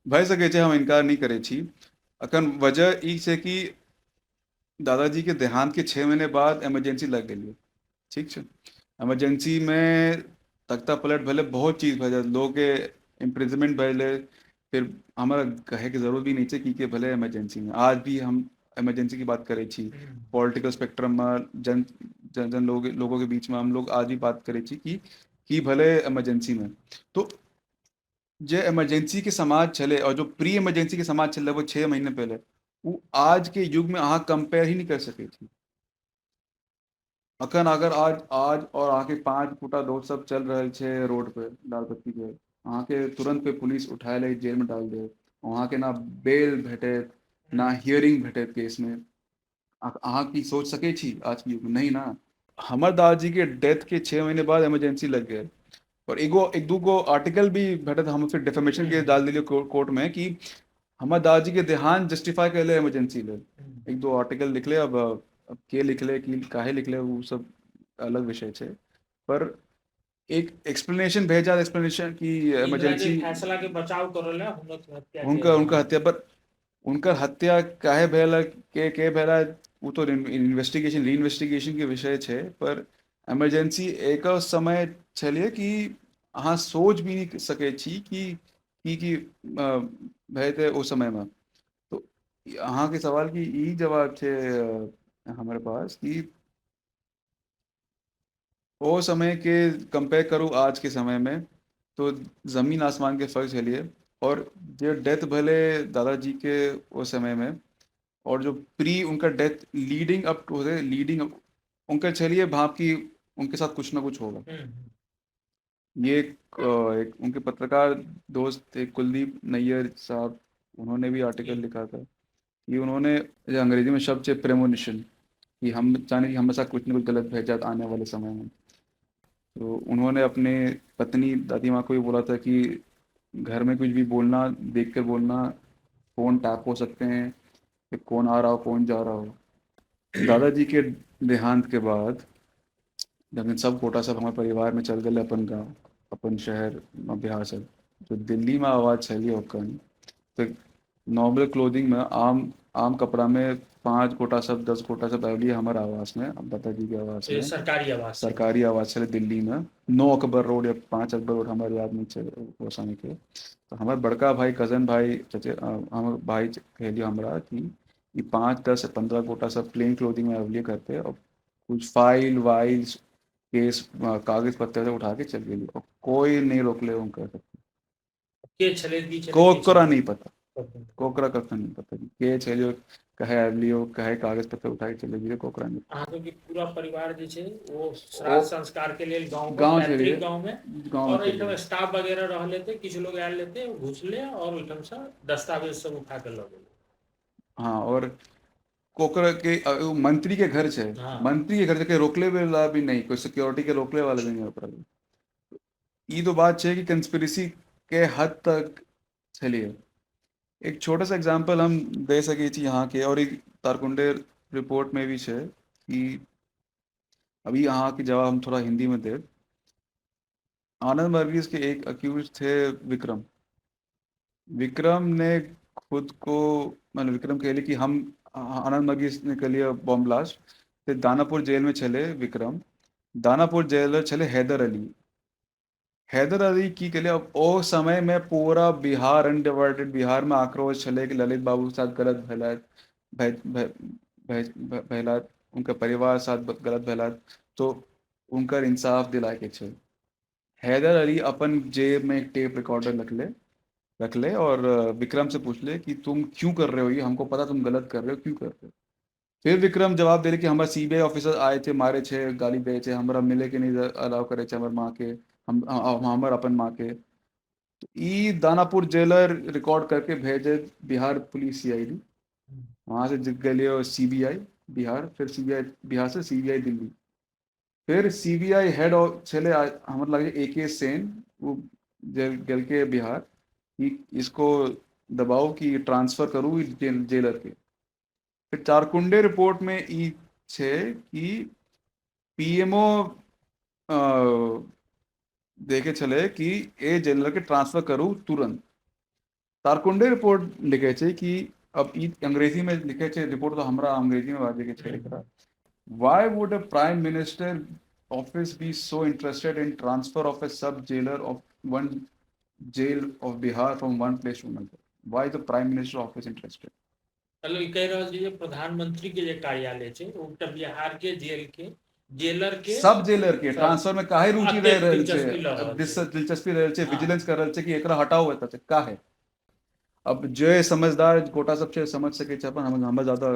भऽ सकै छै, हम इनकार नहीं करै छी। अखन वजह ई छै कि दादाजी के देहांत के 6 महीने बाद इमरजेंसी लग गई, ठीक छै। इमरजेंसी में तख्ता पलट भले बहुत चीज़ भले, लोग के इम्प्रिजमेंट भले, फिर हमारा कहे के जरूरत भी नहीं छै कि के भले इमरजेंसी में। आज भी हम इमरजेंसी की बात करै छी, पॉलिटिकल स्पेक्ट्रम में जन जन, जन लोगों के बीच में हम लोग आज भी बात करै छी कि भले इमरजेंसी में। तो जे इमरजेंसी के समाज छलै और जो प्री इमरजेंसी के समाज छलै वो 6 महीने पहले, वो आज के युग में अहाँ कंपेयर ही नहीं कर सकै छी। अखन अगर आज आज और अहाँके 5 गोटा दोस्त सब चल रहल छै रोड पे लाल बत्ती पे, अहाँके तुरंत पे पुलिस उठा ले जेल में डाल दे, वहाँ के ना बेल भेटे ना हियरिंग भेटत केसमे। अहाँ की सोच सकै छी आज के युगमे? नहि ना। हमर दादाजी के डेथ के 6 महीने बाद इमरजेंसी लग गेल और एगो एक दू गो आर्टिकल भी भेटत। हम फिर डिफेमेशन के डाल दिलियै कोर्ट में कि हमर दादाजी के देहांत जस्टिफाई करले इमरजेंसी लेल। एक दो आर्टिकल लिखले। अब के लिखले, कि काहे लिखले, वो सब अलग विषय छै, पर एक एक्सप्लेनेशन भेजा, एक्सप्लेनेशन कि इमरजेंसी फैसला के बचाव करल हुनक हत्या। हुनकर हुनकर हत्या पर, हुनकर हत्या काहे भेल, के के भेल, ओ तो इन्वेस्टिगेशन, री के विषय छै, पर इमरजेंसी एक समय छलियै कि अहाँ सोच भी नहि सकै छी कि की की भए ओ समयमे। तो अहाँके सवाल की ई जवाब छै हमर पास कि ओ समय के कंपेयर करू आज के समय में तो जमीन आसमान के फर्क छलियै। और जे डेथ भेलै दादाजी के ओ समय में और जो प्री उनका death leading up to, leading उनका छलिए भाप कि उनके साथ कुछ ना कुछ होगा। ये एक उनके पत्रकार दोस्त एक कुलदीप नैयर साहब, उन्होंने भी आर्टिकल लिखा था कि उन्होंने जो अंग्रेजी में शब्द है प्रेमोनिशन, कि हम चाहे कि हमेशा कुछ ना कुछ गलत भे जात आने वाले समय में। तो उन्होंने अपने पत्नी दादी माँ को भी बोला था कि घर में कुछ भी बोलना, देख कर बोलना, फोन टैप हो सकते हैं, कि कौन आ रहा हो, कौन जा रहा हो। दादाजी के देहांत के बाद जब सब गोटा सब हमारे परिवार में चल गए अपन गाँव, अपन शहर बिहार से, तो दिल्ली में आवाज़ छली ओकन तो नॉर्मल क्लोथिंग में, आम आम कपड़ा में पांच गोटा सब, 10 गोटा सब आबलिए हमर आवास में, दादाजी के आवास में। सरकारी आवास। सरकारी आवास छलै दिल्ली में, 9 अकबर रोड या 5 अकबर रोड, हमर याद नहीं छै ओ समय के। तो हमर बड़का भाई, कजन भाई, चचे, हमर भाई कहलियो हमरा कि ई 5, 10, 15 गोटा सब प्लेन क्लोथिंग में आबलिए घर पे और कुछ फाइल वाइल, केस, कागज पत्तर उठा के चल गेली और कोई नहीं रोकले उनका। के छलै, की छलै? कोकरा नहीं पता, कोकरा कखन नहीं पता के छलियो, कहे आबलियो, कहे कागज पत्तर उठा के चले गेलियो, कोकरा नहीं। अहाँके पूरा परिवार जे छै ओ श्राद्ध संस्कार के लेल गाँव गाँव पैतृक गाँव में गाँव और एहिठाम स्टाफ वगैरह रहल हेतै, किछु लोग आयल हेतै, घुसले और ओहिठाम से दस्तावेज सब उठा के लऽ गेलै। हाँ, और कोकरा के मंत्री के घर छै। मंत्री के घर के रोकले वाला भी नहीं, कोई सिक्योरिटी के रोकले वाला भी नहीं ओकरा। ई तो बात छै कि कंस्पिरेसी के हद तक छलिए। एक छोटा सा एग्जांपल हम दे सकै छी यहाँ के और एक तारकुंडे रिपोर्ट में भी छै कि अभी अहाँ के जवाब हम थोड़ा हिंदी में देब। आनंद वर्गीस के एक अक्यूज थे विक्रम। विक्रम ने खुद को, मतलब विक्रम कहले कि हम आनंद वर्गीस ने कहलिए बॉम्ब ब्लास्ट ते दानापुर जेल में छले विक्रम। दानापुर जेलर छले हैदर अली। हैदर अली की कहले, अब ओ समय में पूरा बिहार, अनडिवाइडेड बिहार में आक्रोश छले कि ललित बाबू के साथ गलत भेला भेला, उनका परिवार साथ गलत भेला, तो उनकर इंसाफ दिलाए के छै। हैदर अली अपन जेब में एक टेप रिकॉर्डर रखले रखले और विक्रम से पूछले कि तुम क्यों कर रहे हो ये, हमको पता तुम गलत कर रहे हो, क्यों कर रहे हो? फिर विक्रम जवाब देले कि हमारा सीबीआई ऑफिसर आए थे, मारे छे, गाली दे छे, हमरा मिले के नहीं अलाउ करे छे हमर माँ के, हम हमर अपन माँ के। तो ई दानापुर जेलर रिकॉर्ड करके भेजे बिहार पुलिस सीआईडी, वहाँ से गए सीबीआई बिहार, फिर सीबीआई बिहार से सीबीआई दिल्ली, फिर सीबीआई हेड छले हमरा लगे ए के सेन, वो जेल गेल के बिहार कि इसको दबाओ कि ट्रांसफर करूँ जेलर के। फिर चारकुंडे रिपोर्ट में ई छै कि पीएमओ देखे छले कि ए जेलर के ट्रांसफर करू तुरंत। तारकुंडे रिपोर्ट लिखे छै कि अब ई अंग्रेजी में लिखे छै रिपोर्ट, तो हमरा अंग्रेजी में बाजे के छै एकरा। Why would a prime minister office be so interested in transfer of a sub jailer of one jail of Bihar from one place to another? Why is the prime minister office interested? मतलब ई कहि रहल छै जे प्रधानमंत्री के जे कार्यालय छै ओ एकटा बिहार के जेल के जेलर के सब जेलर के ट्रांसफर में काहे रुचि रह रहल छै, दिलचस्पी ल रहल छै। दिलचस्पी रहल छै, विजिलेंस कर रहल छै कि एकरा हटाओ एतऽ से काहे? अब जे समझदार गोटा सब छै समझ सकै छै अपन, हम हमरा ज्यादा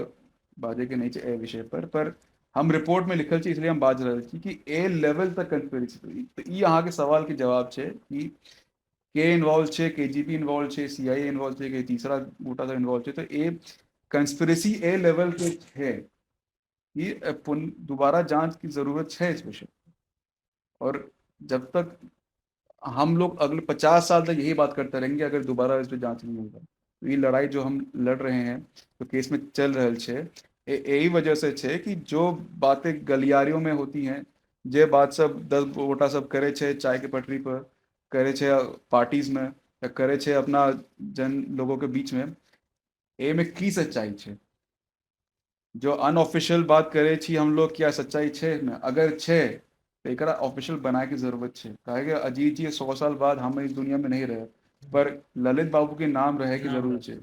बाजे के नहीं छै एहि विषय पर, पर हम रिपोर्ट में लिखल छी इसलिए हम बाज रहल छी कि ए लेवल तक कंस्पिरेसी। तो ई अहाँके सवाल के जवाब छै कि के इन्वॉल्व छै, केजीबी इन्वॉल्व छै, सीआईए इन्वॉल्व छै, के तीसरा गोटा सब इन्वॉल्व छै। तो ए कंस्पिरेसी ए लेवल के छै कि दोबारा जांच की जरूरत है इस विषय। और जब तक हम लोग अगले 50 साल तक यही बात करते रहेंगे, अगर दोबारा इस पर जांच नहीं होगा तो ये लड़ाई जो हम लड़ रहे हैं, तो केस में चल रहल छै, यही वजह से छै कि जो बातें गलियारियों में होती हैं, जे बात सब 10 गोटा सब करे छै चाय के पटरी पर, करे छै पार्टीज में, या करे छै अपना जन लोगों के बीच में, ए में की सच्चाई छै? जो अनऑफिशियल बात करे छी हम लोग, क्या सच्चाई छै में? अगर छै तो एकरा ऑफिशियल बनाए के जरूरत छै। काहे कि अजीत जी 100 साल बाद हम इस दुनिया में नहीं रहे, पर ललित बाबू के नाम रहे के जरूर छै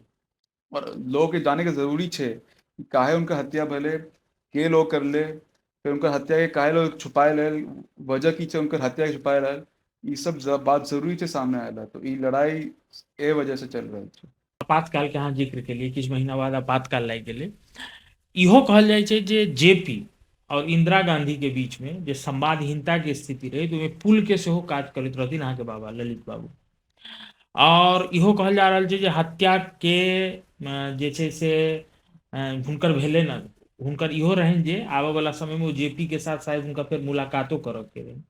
और लोग के जाने के जरूरी छै कि काहे उनका हत्या भले के लोग कर ले, फिर उनका हत्या के काहे लोग छुपाए ले, वजह की छै उनकर हत्या के छुपाए ले, ई सब बात जरूरी छै सामने आयल। तो ई लड़ाई ए वजह से चल रहल छै। आपातकाल के अहाँ जिक्र केलियै, किछु महीना बाद आपातकाल लागि गेलै। इहो कहल जाइ छै जे जेपी और इंदिरा गांधी के बीच में जे संवादहीनता के स्थिति रहै, तऽ ओहिमे पुल के सेहो काज करैत रहथिन अहाँके बाबा ललित बाबू। और इहो कहल जा रहल छै जे हत्या के जे छै से हुनकर भेलै ने, हुनकर इहो रहनि जे आबऽ वाला समय में ओ जेपी के साथ शायद हुनका फेर मुलाकातो करऽ के रहनि।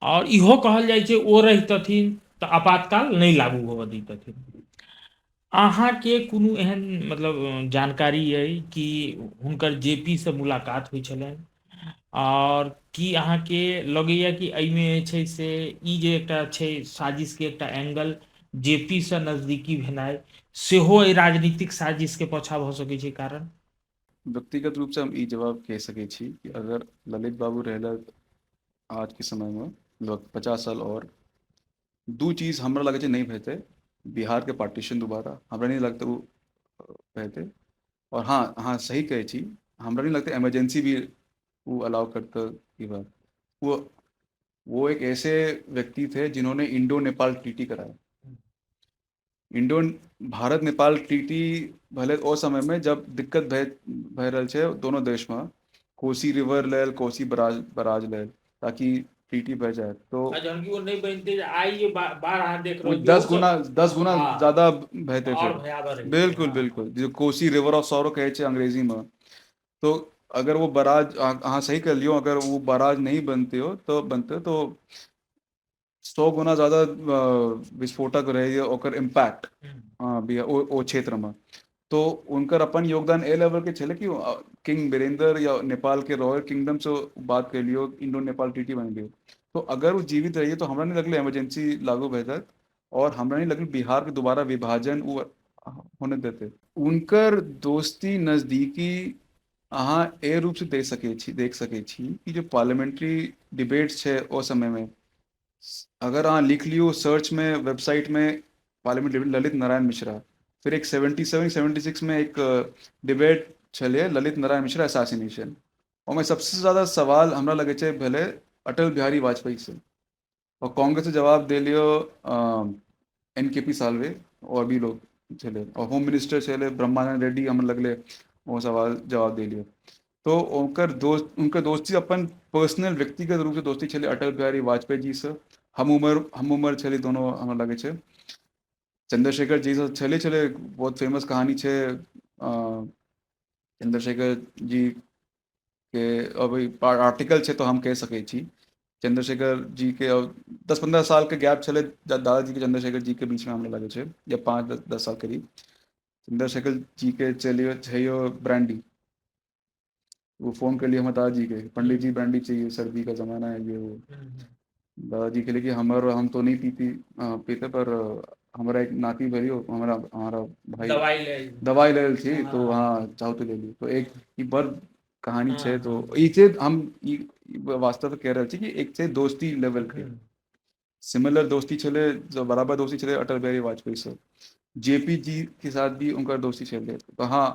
और इहो कहल जाइ छै ओ रहितथिन तऽ आपातकाल नहि लागू होबऽ दैतथिन। अहाँके कोनो एहन मतलब जानकारी अइ कि हुनकर जेपी से मुलाकात होइ छलनि? और की अहाँके लगैया कि एहिमे जे छै से ई जे एकटा छै साजिश के एकटा एंगल जेपी से नजदीकी भेनाइ सेहो एहि राजनीतिक साजिश के पाछा भऽ सकै छै कारण? व्यक्तिगत रूप से हम ई जवाब कह सकै छी कि अगर ललित बाबू रहला आज के समय में लगभग 50 साल और, दू चीज हमरा लगै छै नहीं भेतै। बिहार के पार्टीशन दोबारा हमरा नहीं लगता वो भेतै। और हाँ, हाँ सही कहै छी, हमरा नहीं लगता इमरजेंसी भी वो अलाउ करता ई बात। वो एक ऐसे व्यक्ति थे जिन्होंने इंडो नेपाल ट्रीटी कराया। इंडो भारत नेपाल ट्रीटी भले ओ समय में जब दिक्कत भए भए रहल छै दोनों देश में, कोसी रिवर लेल, कोसी बराज बराज लेल, ताकि ट्रीटी भए जाए, तो जहन कि ओ नहि बनते जे आइ जे बाढ़ अहाँ देख रहल 10 गुना 10 गुना ज्यादा भएते फिर। बिल्कुल बिल्कुल, जो कोसी रिवर ऑफ सॉरो कहै छै अंग्रेजी में, तो अगर वो बराज, अहाँ सही कर लियो, अगर वो बराज नहीं बनते हो तो बनते तो 100 गुना ज्यादा विस्फोटक रहे ओकर इम्पैक्ट ओ क्षेत्र में। तो उनकर अपन योगदान ए लेवल के छलै कि किंग बीरेंद्र या नेपाल के रॉयल किंगडम से बात कर लियो, इंडो नेपाल ट्रीटी बन लियो। तो अगर वो जीवित रहिए तो हमरा नहीं लगले इमरजेंसी लागू भए जात और हमरा नहीं लगले बिहार के दोबारा विभाजन वो होने देते। उनकर दोस्ती नजदीकी अहाँ ए रूप से देख सकै छी, देख सकै छी कि जो पार्लियामेंट्री डिबेट्स छै ओ समय में, अगर अहाँ लिख लियो सर्च में वेबसाइट में पार्लियामेंट डिबेट ललित नारायण मिश्रा, फिर एक 77 76 में एक डिबेट छलै ललित नारायण मिश्रा असैसिनेशन, ओहिमे सबसे ज्यादा सवाल हमरा लगै छै भेलै अटल बिहारी वाजपेयी से, और कांग्रेस से जवाब दे लियो एन के पी साल्वे और भी लोग छलै, और होम मिनिस्टर छलै ब्रह्मानंद रेड्डी, हमरा लगलै ओ सवाल जवाब दे लियो। तो उनकर दोस्त, उनकर दोस्ती अपन पर्सनल व्यक्तिगत रूप से दोस्ती छलै अटल बिहारी वाजपेयी जी से, हम उम्र छलै दोनों हमरा लगै छै। चंद्रशेखर जी से छलै छलै बहुत फेमस कहानी छै चंद्रशेखर जी के, अब आर्टिकल छै तो हम कह सकै छी चंद्रशेखर जी के 10-15 साल के गैप छलै दादाजी के चंद्रशेखर जी के बीच में हमरा लगै छै, या 5-10 साल करीब। चंद्रशेखर जी के चलियो चाहिए ब्रांडी, वो फोन कर लिया हमारे दादाजी के, पंडित जी ब्रांडी चाहिए, सर्दी का जमाना है ये वो। दादाजी के लिए कि हमारा, हम तो नहीं पीते, पर हमारा एक नाती भरी हो, हमारा हमारा भाई दवाई ले दवाई ले थी, तो हाँ चाहो तो ले ली। तो एक ई बड़ कहानी छै। तो ई छै हम ई वास्तव कह रहल छी कि एक छै दोस्ती लेवल के सिमिलर दोस्ती छलै, जो बराबर दोस्ती छलै अटल बिहारी वाजपेयी से, जेपी जी के साथ भी उनका दोस्ती छलै। तो हाँ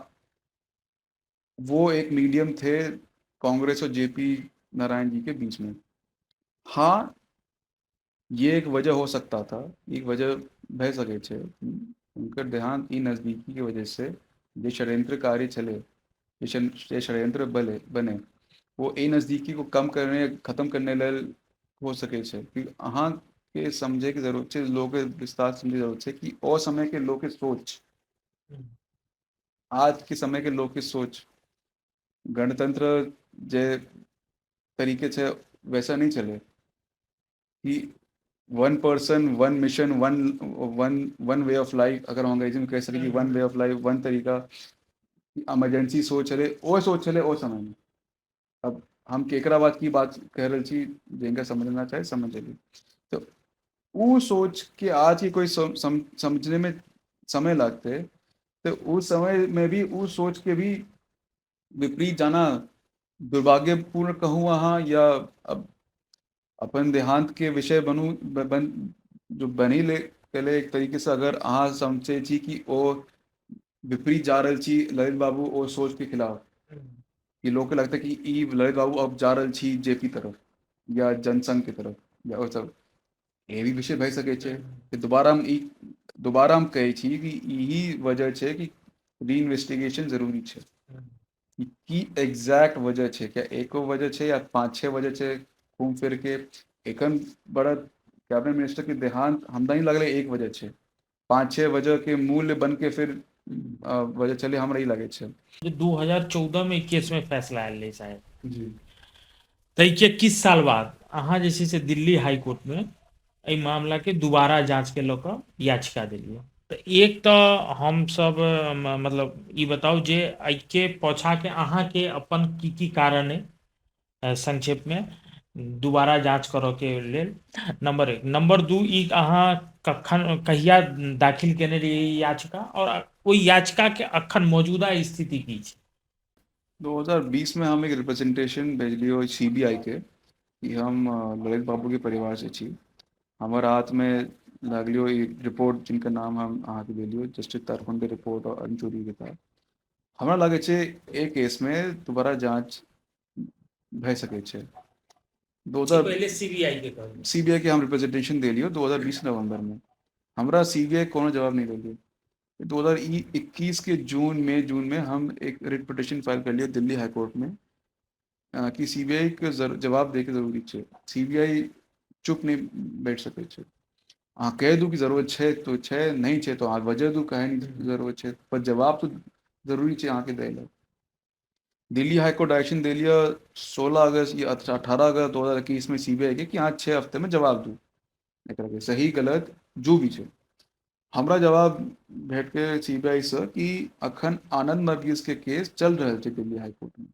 वो एक मीडियम थे कांग्रेस और जेपी नारायण जी के बीच में। हाँ ये एक वजह हो सकता था, एक वजह भए सकै छै उनकर देहांत ई नजदीकी के वजह से जे षड्यंत्रकारी छलै, जे षड्यंत्र बने वो ए नजदीकी को कम करने खत्म करने लेल हो सकै छै। कि अहाँ के समझे के जरूरत छै, लोग के विस्तार समझे के जरूरत छै कि ओ समय के लोग के सोच आज के समय के लोग के सोच गणतंत्र जे तरीके छै वैसा नहीं चले कि one person one mission one one one way of life, अगर हम अंग्रेजी में कह सकी कि one way of life, one तरीका। इमरजेंसी सोच छलै, ओ सोच छलै ओ समय में। अब हम केकरा बात की बात कह रहल छी, जिनका समझना चाहे समझ लेली। तो उ सोच के आज के कोई समझने में समय लगते, तो उस समय में भी उस सोच के भी विपरीत जाना दुर्भाग्यपूर्ण कहूँ अहाँ या अब अपन देहांत के विषय बनू बन जो बनी ले पहले एक तरीके से अगर अहाँ समझै छी कि ओ विपरीत जा रहल छी ललित बाबू ओ सोच के खिलाफ, कि लोग के लगता है कि ई ललित बाबू अब जा रहल छी जेपी तरफ या जनसंघ के तरफ या ओ सब, ये भी विषय भए सकै छै। दोबारा हम कहै छी कि यही वजह छै कि री इन्वेस्टिगेशन जरूरी छै कि की एग्जैक्ट वजह छै, क्या एको वजह छै या 5-6 वजह छै। घूम फिर के एखन बड़ा कैबिनेट मिनिस्टर के देहांत हमरा नहीं लगलै एक वजह छै, 5-6 वजह के मूल्य बन के फिर वजह चले, हमरा ई लगै छै। 2014 में केस में फैसला आयल रहै साहेब जी, ताहिके किछु साल बाद अहाँ जे छै से दिल्ली हाईकोर्ट में एहि मामला के दोबारा जांच के लऽ कऽ याचिका देलियै। तऽ एक तऽ हमसब मतलब ई बताउ जे एहिके पाछाँके अहाँके अपन की की कारण अइ संक्षेप में दोबारा जांच करऽ के लेल, नंबर 1। नंबर 2, ई अहाँ कखन कहिया दाखिल केने रहियै ई याचिका और ओहि याचिका के अखन मौजूदा स्थिति की छै? 2020 में हम एक रिप्रेजेंटेशन भेजलियै सीबीआई के कि हम ललित बाबू के परिवार से छी, हमर हाथ में लगलियो ई रिपोर्ट जिनका नाम हम अहाँके देलियो, जस्टिस तारकुंडे रिपोर्ट और अंचुरी के था। हमरा लागै छै एक केस में दोबारा जांच भए सकै छै। पहले सीबीआई के कहलियै, सीबीआई के हम रिप्रेजेंटेशन देलियो 2020 नवंबर में, हमरा सीबीआई कोनो जवाब नहीं देलियो। 2021 के जून में हम एक रिट पिटिशन फाइल कर लिया दिल्ली हाईकोर्ट में कि सीबीआई के जवाब दे के जरूरी छै, सीबीआई चुप नहीं बैठ सकै छै। अहाँ कह दू कि जरूरत छै तो छै, नहीं छै तो अहाँ वजह दू काहे नहीं जरूरत छै, पर जवाब तो जरूरी छै अहाँके दै लए। दिल्ली हाईकोर्ट डायरेक्शन दे लिया 16 अगस्त या 18 अगस्त 2021 में सीबीआई के कि अहाँ 6 हफ्ते में जवाब दू एकरा के, सही गलत जो भी छै। हमरा जवाब भेट के सीबीआई से कि अखन आनंद मर्गीज के केस चल रहल छै दिल्ली हाईकोर्ट में,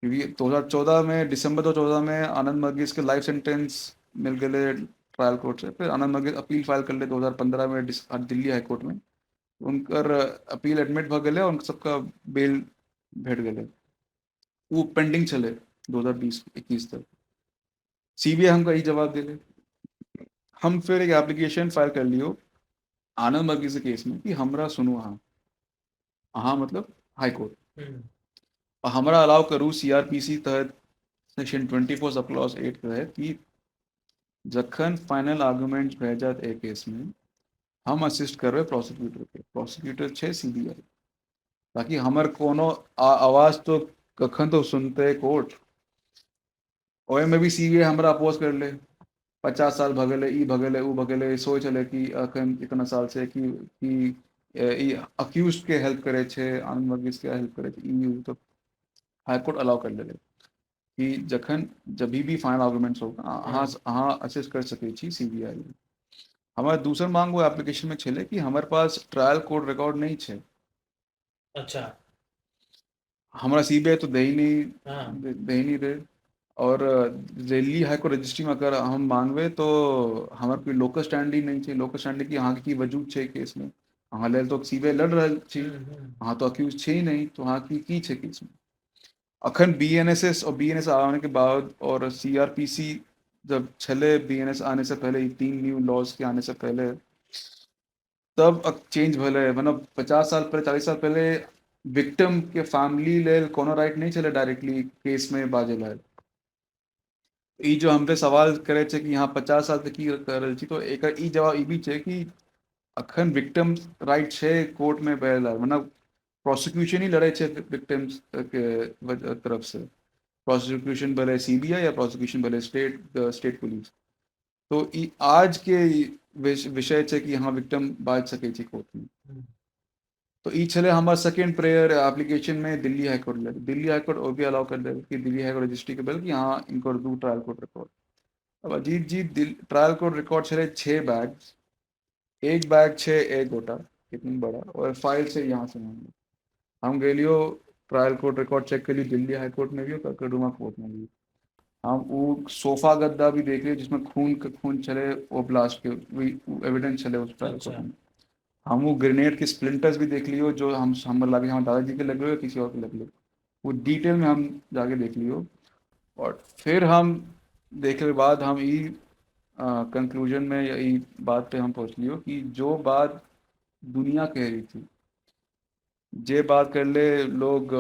क्योंकि 2014 में दिसंबर 2014 में आनंद मर्गीज के लाइफ सेंटेंस मिल गए ट्रायल कोर्ट से। फिर आनंद मर्गीज अपील फाइल कर ले 2015 में दिल्ली हाईकोर्ट में, उनकर अपील एडमिट भ गेलै और सबका बेल भेट गेलै, वो पेंडिंग छलै 2020-21 तक। सीबीआई हमका ई जवाब दिले। हम फिर एक एप्लीकेशन फाइल कर लियो आनंद मर्गीज के केस में कि हमरा सुनू अहाँ, अहाँ मतलब हाईकोर्ट, और हमरा अलाउ करू सीआरपीसी तहत सेक्शन 24 सब क्लॉज 8 के तहत कि जखन फाइनल आर्गुमेंट भए जात ए केस में हम असिस्ट करबै प्रोसिक्यूटर के, प्रोसिक्यूटर छै सीबीआई, ताकि हमर कोनो आवाज तो कखन तो सुनते कोर्ट। ओहिमे भी सीबीआई हमरा अपोज कर ले, 50 साल भऽ गेलै, ई भऽ गेलै, ओ भऽ गेलै, सोच छलै कि अखन इतना साल से कि ई अक्यूज के हेल्प करै छै, आनंद मर्गीज के हेल्प करै छै, ई तो हाईकोर्ट अलाउ कर लेलै कि जखन जब भी फाइनल आर्गुमेंट्स होगा अहाँ अहाँ असिस्ट कर सकै छी सीबीआई। हमर दोसर मांग वो एप्लीकेशन में छलै कि हमर पास ट्रायल कोर्ट रिकॉर्ड नहीं छै। अच्छा, हमरा सीबीआई तो दे ही नहीं, दे ही नहीं रहे, और दिल्ली हाईकोर्ट रजिस्ट्री में अगर हम मांगवे तो हमर कोई लोकल स्टैंड ही नहीं छै, लोकल स्टैंड कि अहाँके की वजूद छै केस में, अहाँ लेल तो सीबीआई लड़ रहल छी, अहाँ तो अक्यूज छै ही नहीं, तो अहाँ की छै केस में। अखन बीएनएसएस और बीएनएस आने के बाद और सीआरपीसी जब छले, बीएनएस आने से पहले, 3 न्यू लॉज के आने से पहले, तब चेंज भले, मतलब 50 साल पहले 40 साल पहले विक्टिम के फैमिली लेल कोनो राइट नहीं छले डायरेक्टली केस में बाजे लेल। ई जो हम पे सवाल करे छे कि यहाँ 50 साल तक की कर रहल छी, तो एक ई जवाब ई भी छे कि अखन विक्टिम राइट छे कोर्ट में बहला, मतलब प्रोसिक्यूशन ही लड़े छे विक्टिम्स के तरफ से, प्रोसिक्यूशन भले सीबीआई या प्रोसिक्यूशन भले स्टेट पुलिस। तो ई आज के विषय छे कि यहाँ विक्टिम बाज सके छे कोर्ट में। तो ई छलै हमर सेकेंड प्रेयर एप्लीकेशन में दिल्ली हाईकोर्ट लेल। दिल्ली हाईकोर्ट ओ भी अलाउ कर देल कि दिल्ली हाईकोर्ट रजिस्ट्री के भेल कि अहाँ इनकर दू ट्रायल कोर्ट रिकॉर्ड। अब अजीत जी, ट्रायल कोर्ट रिकॉर्ड छलै 6 बैग, एक बैग छै एक गोटा इतनी बड़ा, और फाइल से यहाँ से वहाँ। हम गेलियो ट्रायल कोर्ट रिकॉर्ड चेक करियो दिल्ली हाई कोर्ट में भी और कड़कड़डूमा कोर्ट में भी। हम वो सोफा गद्दा भी देख लियो जिसमें खून के खून छले, वो ब्लास्ट के एविडेंस छले उस ट्रायल कोर्ट में। हम वो ग्रेनेड के स्प्लिंटर्स भी देख लियो जो हम लगे हम दादाजी के लगे हो किसी और के लगे, वो डिटेल में हम जाके देख लियो। और फिर हम देखे के बाद हम ई कंक्लूजन में या ई बात पे हम पहुँच लियो कि जो बात दुनिया कह रही थी, जे बात कर ले लोग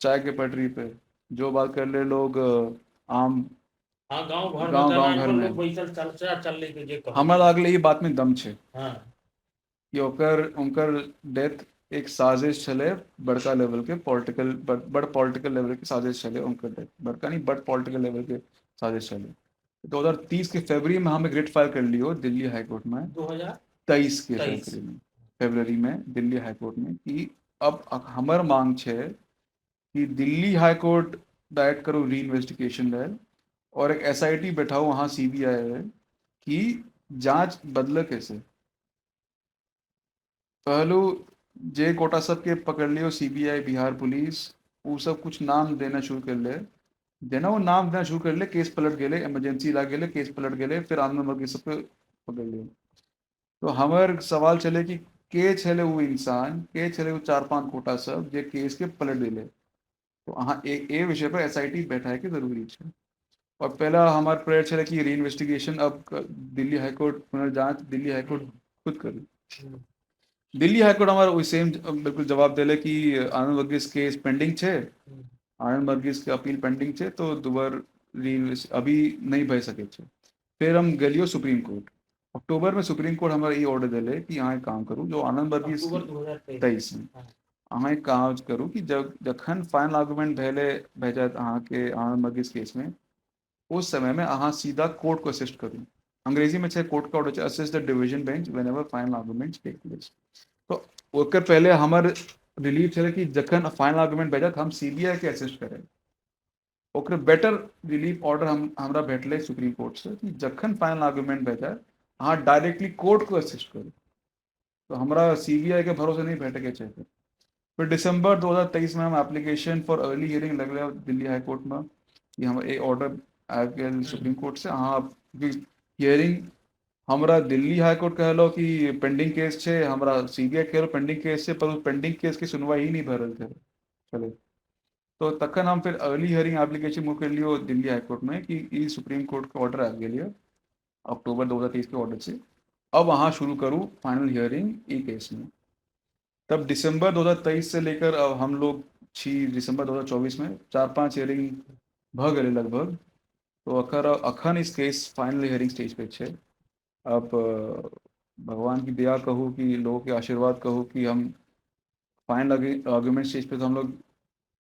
चाय के पटरी पे, जो बात कर ले लोग आम गाँव घर गाँव गाँव घर में हमरा लागले ई बात में दम छे कि ओकर उनकर डेथ एक साजिश छले, बड़का लेवल के पॉलिटिकल, बड़ पॉलिटिकल लेवल के साजिश छले उनकर डेथ, बड़का नहीं बड़ पॉलिटिकल लेवल के साजिश छले। 2030 के फरवरी में हम एक रिट फाइल कर लियो दिल्ली हाई कोर्ट में, 2023 के फरवरी में दिल्ली हाई कोर्ट में, कि अब हमर मांग छे कि दिल्ली हाई कोर्ट डायरेक्ट करो री इन्वेस्टिगेशन लेल और एक SIT बैठाओ वहाँ CBI है कि जांच बदले कैसे। पहलू जे कोटा सबके पकड़ लियो CBI Bihar police, वो सब कुछ नाम देना शुरू कर ले, देना वो नाम देना शुरू कर ले, केस पलट गए, इमरजेंसी लाग गए, केस पलट गए, फिर आनंद वर्ग सबके पकड़ लियो। तो हमार सवाल चले कि के छले वो इंसान, के छले वो 4-5 कोटा सब जे केस के पलट दिले। तो अहाँ ए विषय पर SIT बैठाए के जरूरी है। और पहला हमार प्रेयर छले कि री इन्वेस्टिगेशन अब दिल्ली हाईकोर्ट पुनर्जांच दिल्ली हाईकोर्ट खुद करी। दिल्ली हाईकोर्ट हमारा वही सेम बिल्कुल जवाब दिले कि आनंद वर्गीस केस पेंडिंग छे, आनंद वर्गीस के अपील पेंडिंग छे, तो दोबारा री अभी नहीं भय सके छे। फिर हम गलियो सुप्रीम कोर्ट, अक्टूबर में सुप्रीम कोर्ट हमारा ये ऑर्डर दिले कि अहाँ एक काम करू जो आनंद वर्गीस 23 में अहाँ एक काम करू कि जब जखन फाइनल आर्गूमेंट भेले भए जात अहाँ के आनंद वर्गीस केस में, उस समय में अहाँ सीधा कोर्ट को असिस्ट करू। अंग्रेजी में कोर्ट का order assist the division bench whenever final arguments take place. तो ओकर पहले हमर रिलीफ छलै कि जखन फाइनल आर्गूमेंट भए जात हम CBI के असिस्ट करें। ओकर बेटर रिलीफ ऑर्डर हम हमरा भेटलै सुप्रीम कोर्ट से कि जखन फाइनल आर्गूमेंट भए जाए अहाँ डायरेक्टली कोर्ट को असिस्ट करू। तो हमरा CBI के भरोसे नहीं भेटैके छै। फिर दिसंबर 2023 में हम एप्लीकेशन फॉर अर्ली हियरिंग लगले दिल्ली हाई कोर्ट में कि हम एक ऑर्डर आबि गेल सुप्रीम कोर्ट से, अहाँ हियरिंग हमरा दिल्ली हाई कोर्ट कहलो कि पेंडिंग केस छे, हमरा CBI कहलो पेंडिंग केस छे, पर पेंडिंग केस के सुनवाई ही नहीं भऽ रहल छलै चले। तो तखन हम फिर अर्ली हियरिंग एप्लीकेशन मूव कर लियो दिल्ली हाई कोर्ट में कि ई सुप्रीम कोर्ट के ऑर्डर आबि गेल यऽ अक्टूबर 2023 के ऑर्डर से, अब अहाँ शुरू करू फाइनल हियरिंग ई केस में। तब दिसंबर 2023 से लेकर अब हम लोग छी दिसंबर 2024 में 4-5 हियरिंग भऽ गेलै लगभग। तो अखन इस केस फाइनल हियरिंग स्टेज पे छे। अब भगवान की दया कहूँ कि लोगों के आशीर्वाद कहूँ कि हम फाइनल आर्गूमेंट स्टेज पे तो हम लोग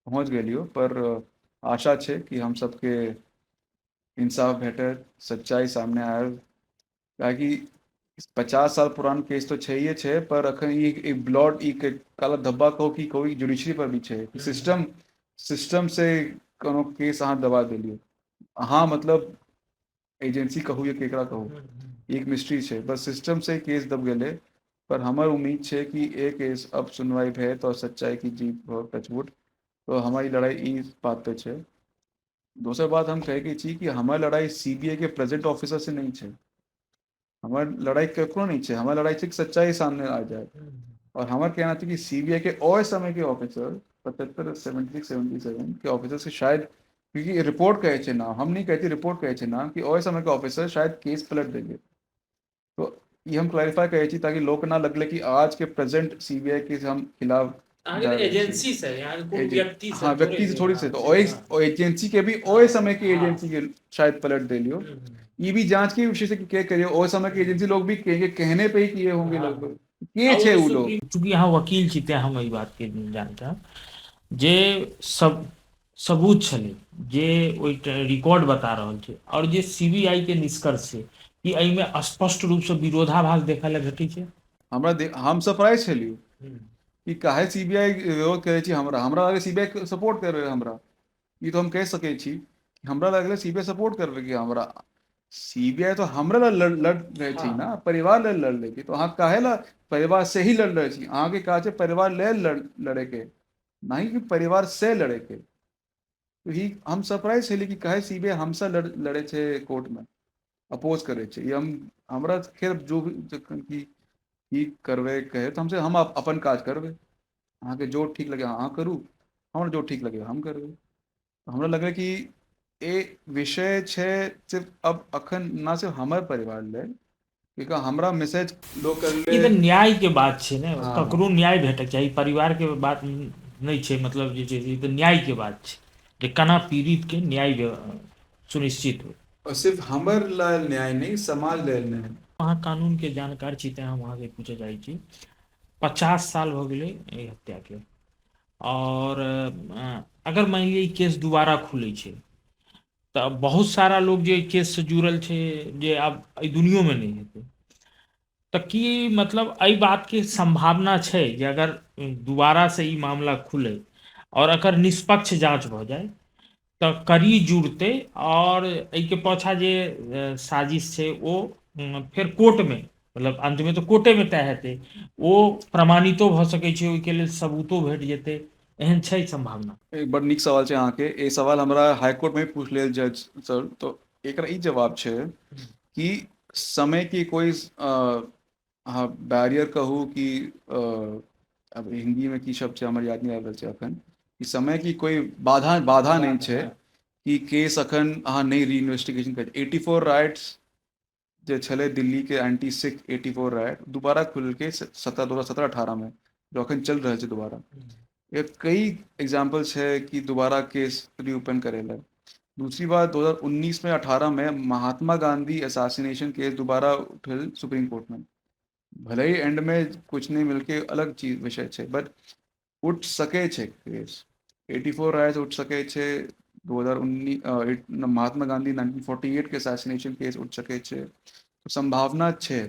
पहुँच गेलियो, पर आशा छे कि हम सबके इंसाफ भेटत, सच्चाई सामने आयल। काहेकि 50 साल पुरान केस तो छैहे छै, पर अखन ई एक ब्लॉट ई काला धब्बा कहू कि कोई जुडिशरी पर भी छै। सिस्टम से कोनो केस अहाँ दबा देलियो, अहाँ मतलब एजेंसी कहू या केकरा कहू, एक मिस्ट्री छै, बस सिस्टम से केस दब गेलै। पर हमर उम्मीद छै कि ए केस अब सुनवाई भेल तो सच्चाई की जीत हो, टचवुड। तो हमारी लड़ाई ई बात पे छै। दोसर बात हम कहै के छी कि हमर लड़ाई CBI के प्रेजेंट ऑफिसर से नहीं छै, हमर लड़ाई ककरो नहीं छै, हमर लड़ाई छै कि सच्चाई सामने आ जाए। और हमर कहना छै कि CBI के और समय के ऑफिसर 75, 76, 77 के ऑफिसर से शायद, क्योंकि रिपोर्ट कहै छै नाम, हम नहीं कहते, रिपोर्ट कहै छै नाम कि ओहि समय के ऑफिसर शायद केस पलट देंगे। तो ये हम क्लैरिफाई कहै छी ताकि लोग ना लगले कि आज के प्रेजेंट CBI के हम खिलाफ एजेंसी से व्यक्ति से, हाँ व्यक्ति से थोड़ी से, तो एजेंसी के भी ओए समय की एजेंसी के शायद पलट दे लियो। ये भी जांच के विषय से क्या करियो, ओए समय की एजेंसी लोग भी के कहने पे ही किए होंगे लगभग, के छे उ लोग। चूंकि यहाँ वकील छी ते हम ई बात के जानता जे सब सबूत छलै जे ओहि रिकॉर्ड बता रहल छै और जे CBI के निष्कर्ष छै कि एहिमे स्पष्ट रूप से विरोधाभास देखै लए भेटै छै। हमरा हम सरप्राइज छलियो कि काहे सीबीआई विरोध करै छी हमरा। हमरा लागलै सीबीआई सपोर्ट कर रहै हमरा, ई तो हम कहि सकै छी, हमरा लागलै सीबीआई सपोर्ट कर रहै हमरा। सीबीआई तो हमरा लए लड़ लड़ रहल छी ना, परिवार लेल लड़ रहल छी, तो अहाँ काहे ला परिवार से ही लड़ रहल छी? अहाँके काज छै परिवार लेल लड़े के, नहीं कि परिवार से लड़े के। तो ही हम सरप्राइज छली कि काहे सीबीआई हमसे लड़े छै, कोर्ट में अपोज करै छै। ई हम हमरा खैर जो भी जखन की की करबै कहै तऽ हमसे हम अपन काज करबै। अहाँके जो ठीक लगे अहाँ करू, हमरा जो ठीक लगे हम करबै। हमरा लगलै कि ए विषय छै सिर्फ अब अखन ना सिर्फ हमर परिवार लेल, कियाकि हमरा मैसेज लोक ई तऽ न्याय के बात छै ने। ककरो न्याय भेटक चाही, परिवार के बात नहि छै। मतलब जे छै ई तऽ न्याय के बात छै जे केना पीड़ित के न्याय सुनिश्चित हो। और सिर्फ हमर लेल न्याय नहि, समाज लेल न्याय। अहाँ कानून के जानकार छी, तेँ हम अहाँके पूछऽ चाहै छी, 50 साल भऽ गेलै एहि हत्याके आओर अगर मानि लिअ ई केस दोबारा खुलै छै तऽ बहुत सारा लोग जे एहि केससँ जुड़ल छै जे आब एहि दुनियोमे नहि हेतै, तऽ की मतलब एहि बातके सम्भावना छै जे अगर दोबारासँ ई मामला खुलै आओर एकर निष्पक्ष जाँच भऽ जाय तऽ कड़ी जुड़तै आओर एहिके पाछाँ जे साजिश छै ओ फेर कोर्टमे, मतलब अन्तमे तऽ कोर्टेमे तय हेतै, ओ प्रमाणितो भऽ सकै छै, ओहिके लेल सबूतो भेट जेतै, एहन छै सम्भावना? एक बड़ नीक सवाल छै अहाँके। ई सवाल हमरा हाईकोर्ट में पूछ लेल जज सर, तो एकर ई जवाब छै कि समय की कोई अहाँ बैरियर कहू कि अब हिंदी में की शब्द छै हमर याद नहि आबि रहल छै अखन, कि समय की कोई बाधा बाधा नहि छै कि केस अखन अहाँ नहि रीइन्वेस्टिगेशन कर। 84 राइट्स जे छलै दिल्ली के, एंटी सिख 84 राइट, दोबारा खुलके 2017-18 में, जो अखन चल रहल छै दोबारा। एक कई एग्जाम्पल छै कि दोबारा केस रीओपन करै ला। दूसरी बात, 2019 में, 18 में महात्मा गांधी असासिनेशन केस दोबारा उठल सुप्रीम कोर्ट में। भले ही एंड में कुछ नहीं मिलके, अलग चीज विषय छै, बट उठ सकै छै केस। 84 राइट्स उठ सकै छै, 2019 महात्मा गांधी 1948 के असैसिनेशन केस उठ सकै छै, तो संभावना छै।